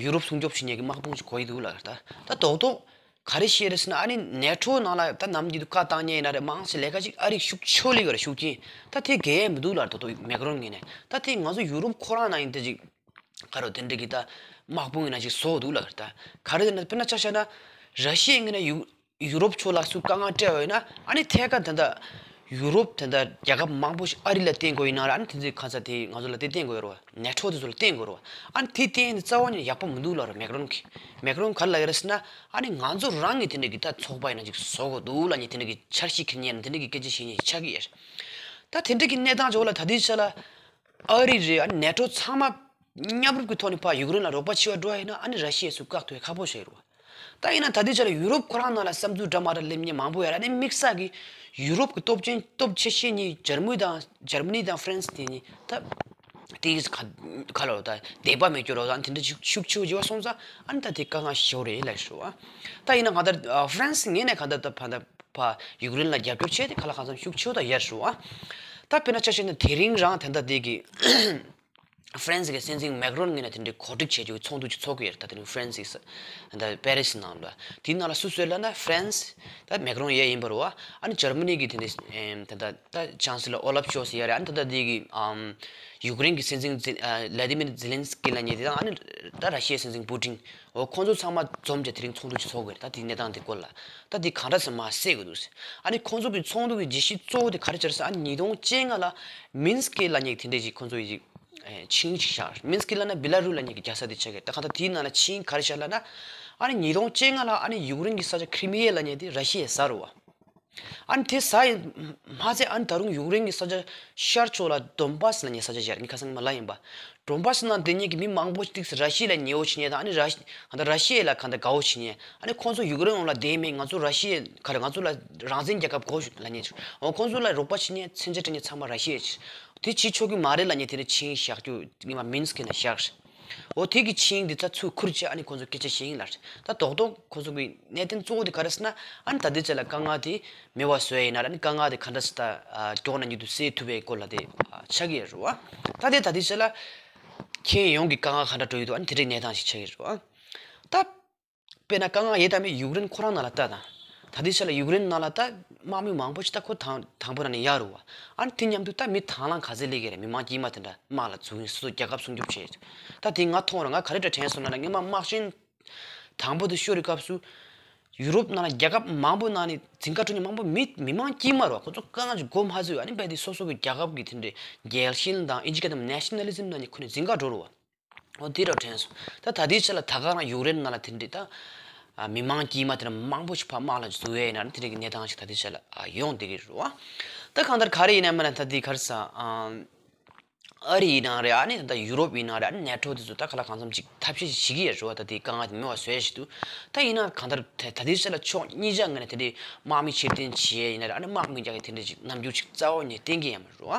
ཡུ་རོབ་སྲུང་སྐྱོབ་བྱེད་མཁན་གྱི་དམག་དཔུང་ཞིག་དགོས་ཀྱི་འདུག་ལབ་རེད། ད་ད་རྡོག་རྡོག་ག་རེ་བཤད་རེད་ཟེར་ན། ཨ་ནི་ནེ་ཊོ་ནང་ལ་ད་ནམ་རྒྱུན་དུ་བཀའ་བཏང་མཁན་ཡིན་ན་རེད། མང་ཆེ་ལས་ཀ་ཅིག་ཨ་རི་ཤུགས་ཆེ་ལས་ཀ་རེད་ཤུགས་རྐྱེན། ད་དེ་གལ་མི་འདུག་ལབ་རེད། རྡོག་རྡོག་མེག་རོན་ངོས་ནས། ད་དེ་ང་ཚོ་ཡུ་རོབ་ཁོ་རང་ནང་ཡིན་དེ་ཅིག་ག་རེ་དེ་འདྲ་གི་ད་དམག་དཔུང་ཡིན་ན་ཅིག་བཟོ་འདུག་ལབ་རེད། ད་ག་རེ་དེ་ན་དཔེར་ན་ཆ་བཞག་ན་ར་ཤི་ཡའི་ངོས་ནས་ཡུ་ཡུ་རོབ་ཕྱོགས་ལ་སུ་དཀའ་ངལ་སྤྲད་པ་ཡིན་ན། ཨ་ནི་ཐད་ཀར་དེ་འདྲ་ཡུ་རོབ་དེ་འདྲ་རྒྱལ་ཁབ་མང་པོ་ཞིག་ཨ་རི་ལ་བརྟེན་དགོས་ཡིན་ན་རེད། ཨ་ནི་དེ་ཚོའི་གང་ཟག་དེ་ང་ཚོ་ལ་དེ་བརྟེན་དགོས་ཡོད་རེད་པ། ནེ་ཊོ་དེ་ཚོ་ལ་བརྟེན་དགོས་རེད་པ། ཨ་ནི་དེ་བརྟེན་ནས་རྩ་བ་ནས་ཡག་པོ་མི་འདུག་ལབ་རེད་མེག་རོན་གྱིས། མེག་རོན་ག་རེ་ལབ་ཡོད་རེད་ཟེར་ན། ཨ་ནི་ང་ཚོ་རང་གི་དེ་འདྲ་གི་ད་ཚོགས་པ་ཡིན་ན་ཅིག་བཟོ་དགོས་འདུག་ལབ་མཁན་དེ་འདྲ་གི་སྐད་ཆ་བཤད་མཁན་དེ་འདྲ་གི་སྐད་ཆ་བཤད་མཁན་ཞིག་ཆགས་ཀྱི་ཡོད་རེད། ད་དེ་འདྲ་གི་གནས་སྟངས་ཅིག་འོག་ལ་ད་ལྟའི་ཆ་ལ་ཨ་རི་རེད། ཨ་ནི་ནེ་ཊོ་ཚང་མ་མཉམ་རུབ་ཀྱི་ཐོག་ནས་ཕར་ཡུཀ་རེན་ལ་རོགས་པ་བྱེད་པར་འགྲོ་བ་ཡིན་ན། ཨ་ནི་ར་ཤི་ཡས་སུ་བཀག་ཐུབ་ཡ་ཁག་པོ་ཞིག་རེད་པ། ད་ཡིན་ན་ད་ལྟའི་ཆ་ལ་ཡུ་རོབ་ཁོ་རང་ནང་ལ་བསམ་ཚུལ་འདྲ་མ་འདྲ་སླེབས་མཁན་མང་པོ་ཡོད་རེད། ཨ་ནི་དམིགས་བསལ་གྱི་ཡུ་རོབ་ཀྱི་སྟོབས་ཆེན་སྟོབས་ཆེ་ཤོས་གཉིས་འཇར་མ་ནི་དང་འཇར་མ་ནི་དང་ཧྥ་རན་སི་དེ་གཉིས་ད་དེ་གི་ཁ་ཁ་ལོ་ད་དད་པ་མེད་རྒྱུ་རོ་ད་དེ་འདྲ་ཤུགས་ཤུགས་ཆེ་བོ་བྱེད་པ་སོང་ཙང་། ཨ་ནི་ད་དེ་དཀའ་ངལ་ཞེ་པོ་རེད་ལབ་ཞུ་བ། ད་ཡིན་ན་གང་ལྟར་ཧྥ་རན་སི་ངོས་ནས་གང་ལྟར་ད་ཕ་ད་ཕ་ཡུཀ་རེན་ལ་རྒྱབ་སྐྱོར་བྱས་ཏེ་ཁ་ལ་གང་འཚམ་ཤུགས་ཆེ་བོ་ད་ཡར་ཞུ་བ། ད་དཔེར་ན་ཆ་བཞག་ན་དེ་རིང་རང་ད་ལྟ་དེ་གི་ ཧྥ་རན་སི་གི་སྲིད་འཛིན་མེག་རོན་ངོས་ནས་དེ་འདྲའི་གོ་སྒྲིག་བྱས་རྒྱུ་ཚོགས་འདུ་ཅིག་ཚོགས་ཀྱི་ཡོད་རེད། ད་དེ་ནི་ཧྥ་རན་སི་ས་ད་པེ་རི་སི་ནང་ལ། དེའི་ནང་ལ་སུ་སུ་ཡོད་ལབ་ན་ཧྥ་རན་སི་ད་མེག་རོན་ཡས་ཡིན་པ་རེད་བ། ཨ་ནི་འཇར་མ་ནི་གི་དེ་འདྲའི་ད་ད་ད་ཅང་སི་ལོ་ཨོ་ལབ་ཤོལ་ཚ་ཡོད་རེད། ཨ་ནི་ད་ད་དེ་གི་ཨམ་ཡུཀ་རེན་གི་སྲིད་འཛིན་ཛི་ཨ་བླ་ཏི་མིར་ཛི་ལན་སི་ཀི་ལབ་མཁན་དེ་དང་། ཨ་ནི་ད་ར་ཤི་ཡའི་སྲིད་འཛིན་པུ་ཏིན། འོ་ཁོང་ཚོ་ཚང་མ་འཛོམས་བྱས་དེ་རིང་ཚོགས་འདུ་ཅིག་ཚོགས་དགོས་རེད། ད་དེའི་གནས་སྟངས་དེ་སྐོར་ལ་ད་དེ་གང་འདྲ་ཟེར་མར་གསལ་དགོས་འདུག་ཟེར། ཨ་ནི་ཁོང་ཚོ་གི་ཚོགས་འདུ་གི་བརྗོད་གཞི་གཙོ་བོ་དེ་ག་རེ་བྱས་རེད་ཟེར། ཨ་ནི་ཉིས་སྟོང་བཅོ་ལྔ་ལ་མིན་སི་ཀི་ལབ་མཁན་གྱི་དེ་འདྲས་ཅིག་ཁོང་ཚོ་ཡི་ཅིག་ཆིངས་ཤིག་བཞག་མིན་སི་ཀི་ལབ་ན་བི་ལ་རུ་ལབ་མཁན་གྱི་རྒྱལ་ས་དེ་ཆགས་ཀྱི་རེད། ད་གང་ལྟར་དེའི་ནང་ལ་ཆིངས་ག་རེ་བཞག་ལབ་ན། ཨ་ནི་ཉིས་སྟོང་བཅོ་ལྔ་ལ་ཨ་ནི་ཡུཀ་རེན་གྱི་ས་ཆ་ཁི་རི་མི་ཡ་ལབ་མཁན་དེ་ར་ཤི་ཡའི་ས་རེད་བ། ཨ་ནི་དེ་ས་ཡི་མ་ཚད། ཨ་ནི་ད་རུང་ཡུཀ་རེན་གྱི་ས་ཆ་ཤར་ཕྱོགས་ལ་དོན་བཱ་སི་ལབ་མཁན་ས་ཆ་ཞིག་ཡོད་རེད། ངས་ཁ་སང་མ་ལབ་ཡིན་པ། དོན་བཱ་སི་ནང་སྡོད་མཁན་གྱི་མི་མང་པོ་ཞིག་ར་ཤི་ཡ་ལ་ཉེ་བོ་བྱེད་མཁན་དང་། ཨ་ནི་ར་ཤི་ཨ་ད་ར་ཤི་ཡ་ལ་གང་ལྟར་དགའ་བོ་བྱེད་མཁན། ཨ་ནི་ཁོང་ཚོ་ཡུཀ་རེན་འོག་ལ་བསྡད་མེད། ང་ཚོ་ར་ཤི་ཡ་ག་རེ། ང་ཚོ་ལ་རང་བཙན་རྒྱལ་ཁབ་དགོས་ལབ་མཁན་ཅིག་འོ་ཁོང་ཚོ་ལ་རོགས་པ་བྱེད་མཁན། མཚོན་ཆ་སྤྲད་མཁན་ཚང་མ་ར་ཤི་ཡ་ཅིག་དེ་བྱེད་ཆོག་གི་མ་རེད་ལབ་མཁན་དེ་འདྲ་ཆིངས་བཞག་རྒྱུ་ངེས་པ་མིན་སི་ཀི་ནང་བཞག་འོ་དེ་གི་ཆིངས་འདི་ཚ་ཚུར་ཁུར་བྱས་ཨ་ནི་ཁོང་ཚོ་སྐད་ཆ་བཤད་ཡིན་ལབ་རེད། ད་རྡོག་རྡོག་ཁོང་ཚོ་གི་གནད་དོན་གཙོ་བོ་དེ་ག་རེ་ཟེར་ན། ཨ་ནི་ད་ལྟའི་ཆ་ལ་དཀའ་ངལ་དེ་མེད་པ་བཟོ་ཡ་ཡིན་ན་ར། ཨ་ནི་དཀའ་ངལ་དེ་ག་འདྲ་སེ་ད་མགྱོགས་ན་མྱུར་དུ་སེལ་ཐུབ་པའི་སྐོར་ལ་དེ་ཆགས་ཀྱི་ཡོད་རེད་བ། ད་དེ་ད་ལྟའི་ཆ་ལ་ཁྱོན་ཡོངས་ཀྱི་དཀའ་ངལ་ག་འདྲ་འགྲོ་ཡི་འདུག་ཨ་ནི་དེ་འདྲའི་གནས་སྟངས་ཤིག་ཆགས་ཀྱི་རེད་བ། ད་དཔེར་ན་དཀའ་ངལ་ཡོད་དམ་མེད་ཡུཀ་རེན་ཁོ་རང་ནང་ལ་ལྟ་དང་། ད་ལྟའི་ཆ་ལ་ཡུཀ་རེན་ནང་ལ་ད་དམག་མི་མང་པོ་ཞིག་ད་ཁོ་དང་དང་པོ་རང་ནས་ཡར་རུ་བ། ཨ་ནི་དེ་མཉམ་དུ་ད་མི་དང་བླངས་ག་ཚད་སླེབས་ཀྱི་རེད། མི་མང་དཀྱུས་མ་དེ་འདྲ་དམག་ལ་འཛུལ་ཡིན། སོ་སོ་རྒྱལ་ཁབ་སྲུང་སྐྱོབ་བྱེད། ད་དེ་ང་མཐོང་ར། ང་ག་རེ་འདྲ་དྲན་སོང་ལབ་ན། སྔོན་མ་དམག་ཆེན་དང་པོ་དེ་ཤོར་བའི་སྐབས་སུ་ཡུ་རོབ་ནང་ལ་རྒྱལ་ཁབ་མང་པོ་ནང་ནས་འཛིང་ག་འགྲོ་མཁན་མང་པོ་མི་མི་མང་དཀྱུས་མ་རེད་བ། ཁོ་ཚོ་དཀའ་ངལ་ཅིག་མགོ་མ་ཚོས། ཨ་ནི་རྦད་དེ་སོ་སོ་གི་རྒྱལ་ཁབ་ཀྱི་དེ་འདྲའི་རྒྱལ་ཞེན་དང་། ཨིན་ཇི་སྐད་དུ་ནེ་ཤ་ན་ལི་ཛིམ་ནང་ནས་ཁོ་ནི་འཛིང་ག་འགྲོ་རུ་བ། འོ་དེ་འདྲ་དྲན་སོང་། ད་ད་ལྟའི་ཆ་ལ་ད་ག་རང་ཡུཀ་རེན་ནང་ལ་དེ་འདྲའི་ད་ཨ་མི་མང་དཀྱུས་མ་དེ་འདྲ་མང་པོ་ཞིག་ཕར་དམག་ལ་འཛུལ་ཡས་ཡིན་ན་ར། དེ་འདྲའི་གི་གནས་སྟངས་ཤིག་ད་ལྟའི་ཆ་ལ་ཨ་ཡོང་བསྡད་ཀྱི་རེད་བ། ད་གང་ལྟར་ག་རེ་ཡིན་ན་མིན་ན་ད་དེ་ག་རེ་ཟ་ཨ་ཨ་རི་ཡིན་ནའང་རེད། ཨ་ནི་ད་ཡུ་རོབ་ཡིན་ནའང་རེད། ཨ་ནི་ནེ་ཊོ་དེ་ཚོ་ད་ག་ལ་གང་འཚམ་ཅིག་ཐབས་ཤེས་ཤིག་བྱེད་ཀྱི་ཡོད་རེད་བ། ད་དེ་དཀའ་ངལ་དེ་མེད་པ་བཟོ་ཡས་ཤིག་འདུག་ད་ཡིན་ན་གང་ལྟར་ད་ད་ལྟའི་ཆ་ལ་ཕྱོགས་གཉིས་ཆ་ངོས་ནས་དེ་འདྲའི་དམག་མི་ཕྱིར་འཐེན་བྱེད་ཡས་ཡིན་ན་རེད། ཨ་ནི་དམག་མི་རྒྱག་གི་དེ་འདྲའི་ཅིག་རྣམ་འགྱུར་ཅིག་རྩ་བ་ནས་བསྟན་གྱི་ཡོད་མ་རེད་བ།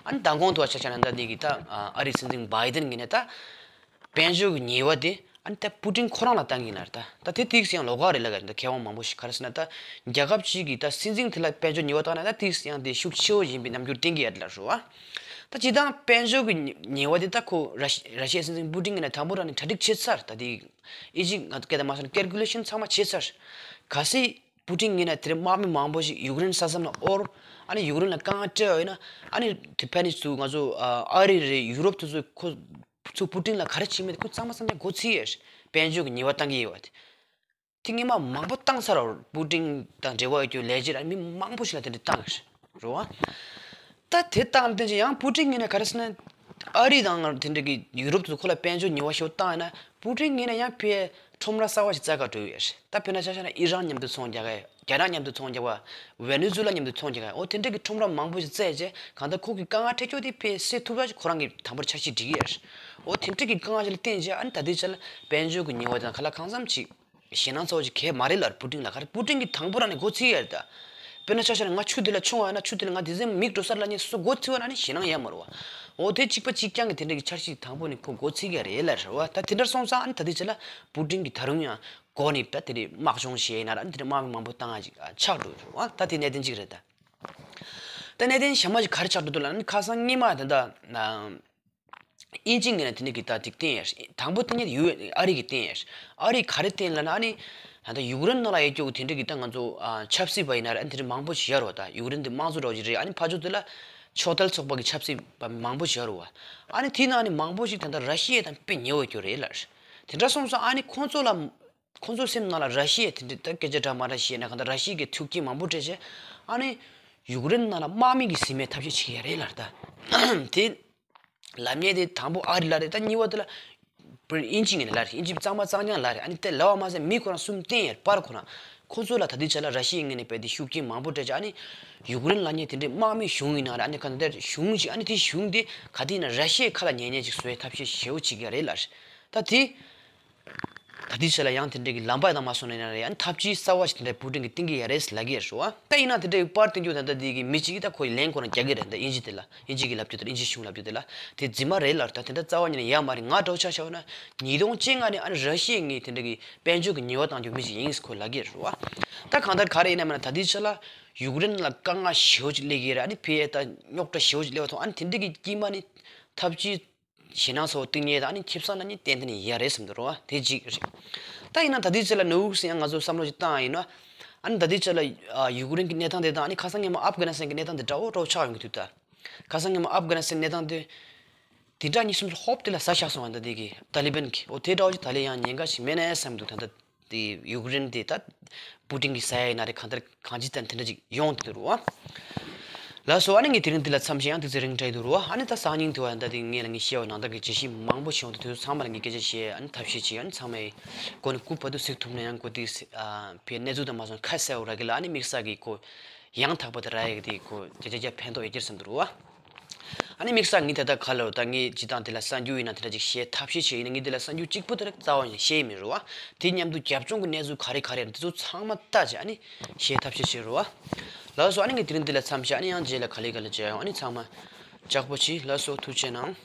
ཨ་ནི་མདང་དགོང་དུ་བ་ཆ་བཞག་ན་ད་འདི་གི་ད་ཨ་རིའི་སྲིད་འཛིན་བྷའི་ཌེན་ངོས་ནས་ད་དཔལ་འབྱོར་གྱི་ཉེས་པ་དེ་ཨ་ནི་ད་པུ་ཏིན་ཁོ་རང་ལ་བཏང་གི་ཡིན་ན་རེད། ད་ད་དེ་ཏིག་ཙམ་ཡང་ལོགས་ཀ་རེད་ལབ་ཀྱི་རེད། ད་མཁས་དབང་མང་པོ་ཞིག་ག་རེ་ཟེར་ན། ད་རྒྱལ་ཁབ་ཅིག་གིས་ད་སྲིད་འཛིན་དེ་ལ་དཔལ་འབྱོར་ཉེས་པ་བཏང་ན་ད་ཏིག་ཙམ་ཡང་དེ་ཤུགས་ཆེ་བོ་ཡིན་པའི་རྣམ་འགྱུར་བསྟན་གྱི་ཡོད་རེད་ལབ་རེད་བ། ད་སྤྱིར་བཏང་དཔལ་འབྱོར་གྱི་ཉེས་པ་དེ་ད་ཁོ་ར་ཤི་ར་ཤི་ཡའི་སྲིད་འཛིན་པུ་ཏིན་ངོས་ནས་དང་པོ་རང་ནས་གྲ་སྒྲིག་བྱས་ཚར། ད་དེ་ཨིན་ཇི་ང་ཚོ་སྐད་དང་མ་སོང་ན་ཀལ་ཀུ་ལེ་ཤན་ཚང་མ་བྱས་ཚར། གལ་སྲིད་པུ་ཏིན་ངོས་ནས་དེ་རིང་དམག་མི་མང་པོ་ཞིག་ཡུཀ་རེན་ས་མཚམས་ལ་དབོར། ཨ་ནི་ཡུཀ་རེན་ལ་དཀའ་ངལ་སྤྲད་པ་ཡིན་ན། ཨ་ནི་དེ་ཕན་ནི་ཚུ་ང་ཚོ་ཨ་ཨ་རི་རེད། ཡུ་རོབ་དེ་ཚོ་ཁོ་ཚོ་པུ་ཏིན་ལ་ག་རེ་བྱེད་མིན་ཁོ་ཚང་མ་ཚང་མ་མགོ་ཚོས་ཡོད་རེད། དཔལ་འབྱོར་གྱི་ཉེས་པ་བཏང་གི་ཡོད་པ་དེ། དེ་སྔོན་མ་མང་པོ་བཏང་ཚར་བ། པུ་ཏིན་དང་འབྲེལ་བ་ཡོད་རྒྱུ་ལས་བྱེད་ཨ་མི་མང་པོ་ཞིག་ལ་དེ་འདྲ་བཏང་ཡོད་རེད་བ། ད་དེ་བཏང་བསྟན་ཅིག་ཡང་པུ་ཏིན་ངོས་ནས་ག་རེ་ཟེར་ན། ཨ་རི་དང་དེ་འདྲ་གི་ཡུ་རོབ་ཚོ་ཁོ་ལ་དཔལ་འབྱོར་ཉེས་པ་ཞེ་པོ་བཏང་ཡོད་ན། པུ་ཏིན་ངོས་ནས་ཡང་ཕར་ཁྲོམ་ར་གསར་པ་ཞིག་བཙལ་ག་འགྲོ་ཡོད་རེད། ད་དཔེར་ན་ཆ་བཞག་ན་ཨི་རན་མཉམ་དུ་ཚོང་རྒྱག་གི། རྒྱ་ནག་མཉམ་དུ་ཚོང་རྒྱག་པ། ཝེ་ནེ་ཛུ་ལ་མཉམ་དུ་ཚོང་རྒྱག་གི། འོ་དེ་འདྲ་གི་ཁྲོམ་ར་མང་པོ་ཞིག་བཙལ་རྗེས་གང་ལྟར་ཁོ་གི་དཀའ་ངལ་འཕྲད་ཕྱོགས་དེ་ཕར་སེལ་ཐུབ་ཡག་ཅིག་ཁོ་རང་གིས་དང་པོར་འཆར་གཞི་སྒྲིག་གི་ཡོད་རེད། འོ་དེ་འདྲ་གི་དཀའ་ངལ་ཞིག་ལ་བརྟེན་རྗེས་ཨ་ནི་ད་ལྟའི་ཆ་ལ་དཔལ་འབྱོར་གྱི་ཉེས་པ་དང་ག་ལ་གང་འཚམ་ཅིག་ཞེད་སྣང་ཚ་བོ་ཅིག་གང་ཡང་མ་རེད་ལབ་རེད། པུ་ཏིན་ལ། ག་རེ་པུ་ཏིན་གྱིས་དང་པོ་རང་ནས་མགོ་ཚོས་ཡོད་རེད་ད། དཔེར་ན་ཆ་བཞག་ན་ང་ཆུ་དེ་ལ་མཆོང་བ་ཡིན་ན་ཆུ་དེ་ལ་ང་དེ་ཙམ་མིག་འགྲོ་ས་རེད་ལབ་མཁན་སོ་སོ་མགོ་ཚོས་པ་ན་ཨ་ནི་ཞེད་སྣང་ཡོད་མ་རེད་བ། འོ་དེ་གཅིག་པ་གཅིག་རྐྱང་གི་དེ་འདྲ་གི་འཆར་གཞི་དང་པོ་ནས་ཁོ་མགོ་ཚོས་ཀྱི་རེད་ལབ་རེད་བ། ད་དེ་འདྲ་སོང་ཙང་ཨ་ནི་ད་ལྟའི་ཆ་ལ་པུ་ཏིན་གྱིས་ད་རུང་ཡང་འགོ་ནས་ད་དེ་འདྲའི་དམག་སྦྱོང་བྱས་ཡིན་ན་ར་ཨ་ནི་དེ་འདྲའི་དམག་མི་མང་པོ་བཏང་ཡག་ཅིག་ཆགས་འགྲོ་རེད་བ། ད་དེ་གནད་དོན་གཅིག་རེད་ད། ད་གནད་དོན་གཞན་མ་ཞིག་ག་རེ་ཆགས་འགྲོ་འདུག་ལབ་ན། ཁ་སང་སྔོན་མ་ད་ལྟ་ཨིན་ཇི་ངོས་ནས་དེ་འདྲ་གི་ད་ཅིག་བསྟན་ཡོད། དང་པོ་བསྟན་མཁན་ཡུ་ཨ་རི་གིས་བསྟན་ཡོད། ཨ་རིས་ག་རེ་བསྟན་ལབ་ན། ཨ་ནི་ད་ལྟ་ཡུཀ་རེན་ནང་ལ་ཡོད་རྒྱུ་དེ་འདྲ་གི་ད་ང་ཚོ་ཨ་ཆབ་སྲིད་པ་ཡིན་ན་རེད། ཨ་ནི་དེ་འདྲ་མང་པོ་ཞིག་ཡོད་རེད་བ། ད་ཡུཀ་རེན་དེ་དམངས་གཙོ་འདྲ་བོ་ཞིག་རེད། ཨ་ནི་ཕར་ཕྱོགས་དེ་ལ་ཕྱོགས་མཐའི་ཚོགས་པ་གི་ཆབ་སྲིད་པ་མང་པོ་ཞིག་ཡོད་རེད་བ། ཨ་ནི་དེའི་ནང་ནས་མང་པོ་ཞིག་ད་ལྟ་ར་ཤི་ཡ་དང་དཔེ་ཉེ་བོ་ཡོད་རྒྱུ་རེད་ལབ། དེ་འདྲ་སོང་ཙང་ཨ་ནི་ཁོང་ཚོ་ལ་ཁོང་ཚོའི་སེམས་ནང་ལ་ར་ཤི་ཡས་དེ་འདྲའི་ད་སྐད་ཆ་འདྲ་མ་འདྲ་བཤད་ན་གང་ལྟར་ར་ཤི་ཡ་གིས་ཤུགས་རྐྱེན་མང་པོ་སྤྲད་བྱས་ཨ་ནི་ཡུཀ་རེན་ནང་ལ་དམག་མི་གི་ཟིན་མའི་ཐབས་ཤེས་བྱེད་ཀྱི་ཡོད་རེད་ལབ་རེད་ད། དེ་ལབ་མཁན་དེ་དང་པོ་ཨ་རི་ལབ་རེད། ད་གཉིས་པ་དེ་ལ་པུ་ཨིན་ཇི་ངོས་ནས་ལབ་རེད། ཨིན་ཇི་གཙང་མ་གཙང་རྐྱང་ལབ་རེད། ཨ་ནི་དེ་ལབ་པ་མ་ཟད་མི་ཁོ་རང་གསུམ་བསྟན་ཡོད་རེད། པར་ཁོ་རང་ཁོ་ཚོ་ལ་ད་ལྟའི་ཆ་ལ་ར་ཤི་ཡའི་ངོས་ནས་རྦད་དེ་ཤུགས་རྐྱེན་མང་པོ་སྤྲད་བྱས་ཨ་ནི་ཡུཀ་རེན་ལབ་མཁན་དེ་འདྲའི་དམག་མི་གཞུང་ཡིན་ན་རེད། ཨ་ནི་གང་ལྟར་གཞུང་ཞིག་ཨ་ནི་དེ་གཞུང་དེ་ག་དུས་ཡིན་ན་ར་ཤི་ཡའི་ཁ་ལ་ཉན་ཉན་ཅིག་བཟོ་བའི་ཐབས་ཤེས་ཞེ་པོ་བྱེད་ཀྱི་ཡོད་རེད་ལབ་རེད། ད་དེ། ད་ལྟའི་ཆ་ལ་ཡང་དེ་འདྲའི་གི་ལམ་པ་དང་མ་སོང་ན་ཡང་རེད། ཡང་ཐབས་ཇུས་གསར་བ་ཞིག་དེ་འདྲའི་པུ་ཏིན་གྱིས་བཏིང་གི་ཡོད་རེད་ལབ་ཀྱི་ཡོད་རེད་བ། ད་ཡིན་ན་དེ་འདྲའི་པར་བཏོན་རྒྱུ་ད་ལྟ་དེ་གི་མི་གཅིག་གིས་ད་ཁོ་ཡི་ལན་ཁོ་རང་རྒྱག་གི་རེད། ད་ཨིན་ཇི་དེ་ལ་ཨིན་ཇི་གི་ལབ་རྒྱུ་དེ་ལ་ཨིན་ཇི་གཞུང་ལབ་རྒྱུ་དེ་ལ་དེ་རྫུན་མ་རེད་ལབ། ད་དེ་འདྲ་རྩ་བ་ཉིད་ནས་ཡོད་མ་རེད། ང་འདྲ་བོ་ཆ་བཞག་ན་ཉིས་སྟོང་བཅོ་ལྔ་ནས་ཨ་ནི་ར་ཤི་ཡའི་ངོས་དེ་འདྲ་གི་དཔལ་འབྱོར་གྱི་ཉེས་པ་བཏང་རྒྱུ་མི་ཞིག་ཡིན་ཁོ་ལབ་ཀྱི་ཡོད་རེད་བ། ད་གང་ལྟར་ག་རེ་ཡིན་ན་མིན་ན་ད་ལྟའི་ཆ་ལ་ཡུཀ་རེན་ལ་དཀའ་ངལ་ཞེ་པོ་ཅིག་སླེབས་ཀྱི་རེད། ཨ་ནི་ཕར་ད་རྙོག་དྲ་ཞེ་པོ་ཅིག་སླེབས་པ་མཐོང་། ཨ་ནི་དེ་འདྲ་གི་དཀྱིལ་མ་ནས་ཐབས་ཇུས་ ཞེད་སྣང་ཚ་བོ་གཏིང་ཉེ་དང་ཨ་ནི་ཁེ་བཟང་ན་ནི་ཏན་ཏན་ཡ་རེད་བསམ་འདུག་རོ། དེ་གཅིག་རེད། ད་ཡིན་ན་ད་ལྟའི་ཆ་ལ་ནུ་ཟེར་ཡང་ང་ཚོ་བསམ་བློ་ཞིག་བཏང་ཡིན་ན། ཨ་ནི་ད་ལྟའི་ཆ་ལ་ཡུཀ་རེན་གྱི་གནས་སྟངས་དེ་དང་ཨ་ནི་ཁ་སང་ཉིན་མ་ཨབ་གྷ་ནི་སི་ཐན་གྱི་གནས་སྟངས་དེ་འདྲ་བོ་འདྲ་བོ་ཆགས་ཡོང་གི་འདུག་ད། ཁ་སང་ཉིན་མ་ཨབ་གྷ་ནི་སི་ཐན་གནས་སྟངས་དེ། དེ་འདྲ་གཉིས་གསུམ་ཧོབ་དེ་ལ་ཟ་བཞག་སོང་བ་ད་དེ་གི་ཏཱ་ལི་བན་གྱི་འོ་དེ་འདྲ་བོ་ཅིག་ད་ལི་ཡང་ཉེན་ཁ་ཞིག་མེད་ནས་བསམ་འདུག་ད་ལྟ་དེ་ཡུཀ་རེན་དེ་ད་པུ་ཏིན་གྱི་ས་ཡ་ཡིན་ན་རེད་གང་ལྟར་གང་ཅི་ཙམ་དེ་འདྲ་ཅིག་ཡོང་དུ་འདུག་རོ། ལགས་སོ། ཨ་ནི་ངས་དེ་རིང་འདི་ལ་མཚམས་བཞག་ཡང་ཏོག་ཙམ་རིང་དྲགས་འདུག་རོ། ཨ་ནི་ད་སང་ཉིན་དུ་བ་ད་དེ་ངས་ལ་ངས་བཤད་པ་ནང་ལྟར་གྱི་བརྗོད་གཞི་མང་པོ་ཞིག་ཡོང་དུ་དུས་ཚང་མ་ལ་ངས་སྐད་ཆ་བཤད། ཨ་ནི་ཐབས་ཤེས་བྱེད། ཨ་ནི་ཚང་མས་གོ་ནས་སྐུ་བ་དུ་གཟིགས་ཐུབ་ན་ཡང་གོ་དེ་ཨ་བའི་གནས་ཚུལ་དང་མ་སོང་ཁ་གསལ་བོ་ར་གི་ལ་ཨ་ནི་དམིགས་བསལ་གྱི་གོ་ཡང་དག་པ་དེ་ར་ཡ་གི་དེ་གོ་བརྒྱ་ཆ་བརྒྱ་ཕན་ཐོགས་ཡོད་ཀྱི་རེད་བསམ་འདུག་རོ། ཨ་ནི་དམིགས་བསལ་ངས་དེ་ལྟར་ག་ལ་རོ་ད་ངས་ཇི་ལྟར་དེ་ལ་གསར་འགྱུར་ཡིན་ན་དེ་འདྲ་ཅིག་བཤད་ཐབས་ཤེས་བྱས་ཡིན་ན་ངས་དེ་ལ་གསར་འགྱུར་གཅིག་པུ་དེ་ར་རྩ་བ་ནས་བཤད་ཡི་མིན་རོ། དེ་མཉམ་དུ་རྒྱབ་ལྗོངས་ཀྱི་གནས་ཚུལ་ག་རེ་ག་རེ་རེད་དེ་ཚོ་ཚང་མ་ལྟ་བྱས་ཨ་ནི་བཤད་ཐབས་ཤེས་བྱེད་རོ། ལགས་སོ། ཨ་ནི་ངས་དེ་རིང་འདི་ལ་མཚམས་བཞག་ཨ་ནི་ཡང་རྗེས་ལ་ག་ལེ་ག་ལེ་བྱས་ཡོང་། ཨ་ནི་ཚང་མ་ལྕགས་པོ་བྱེད། ལགས་སོ། ཐུགས་རྗེ་གནང་།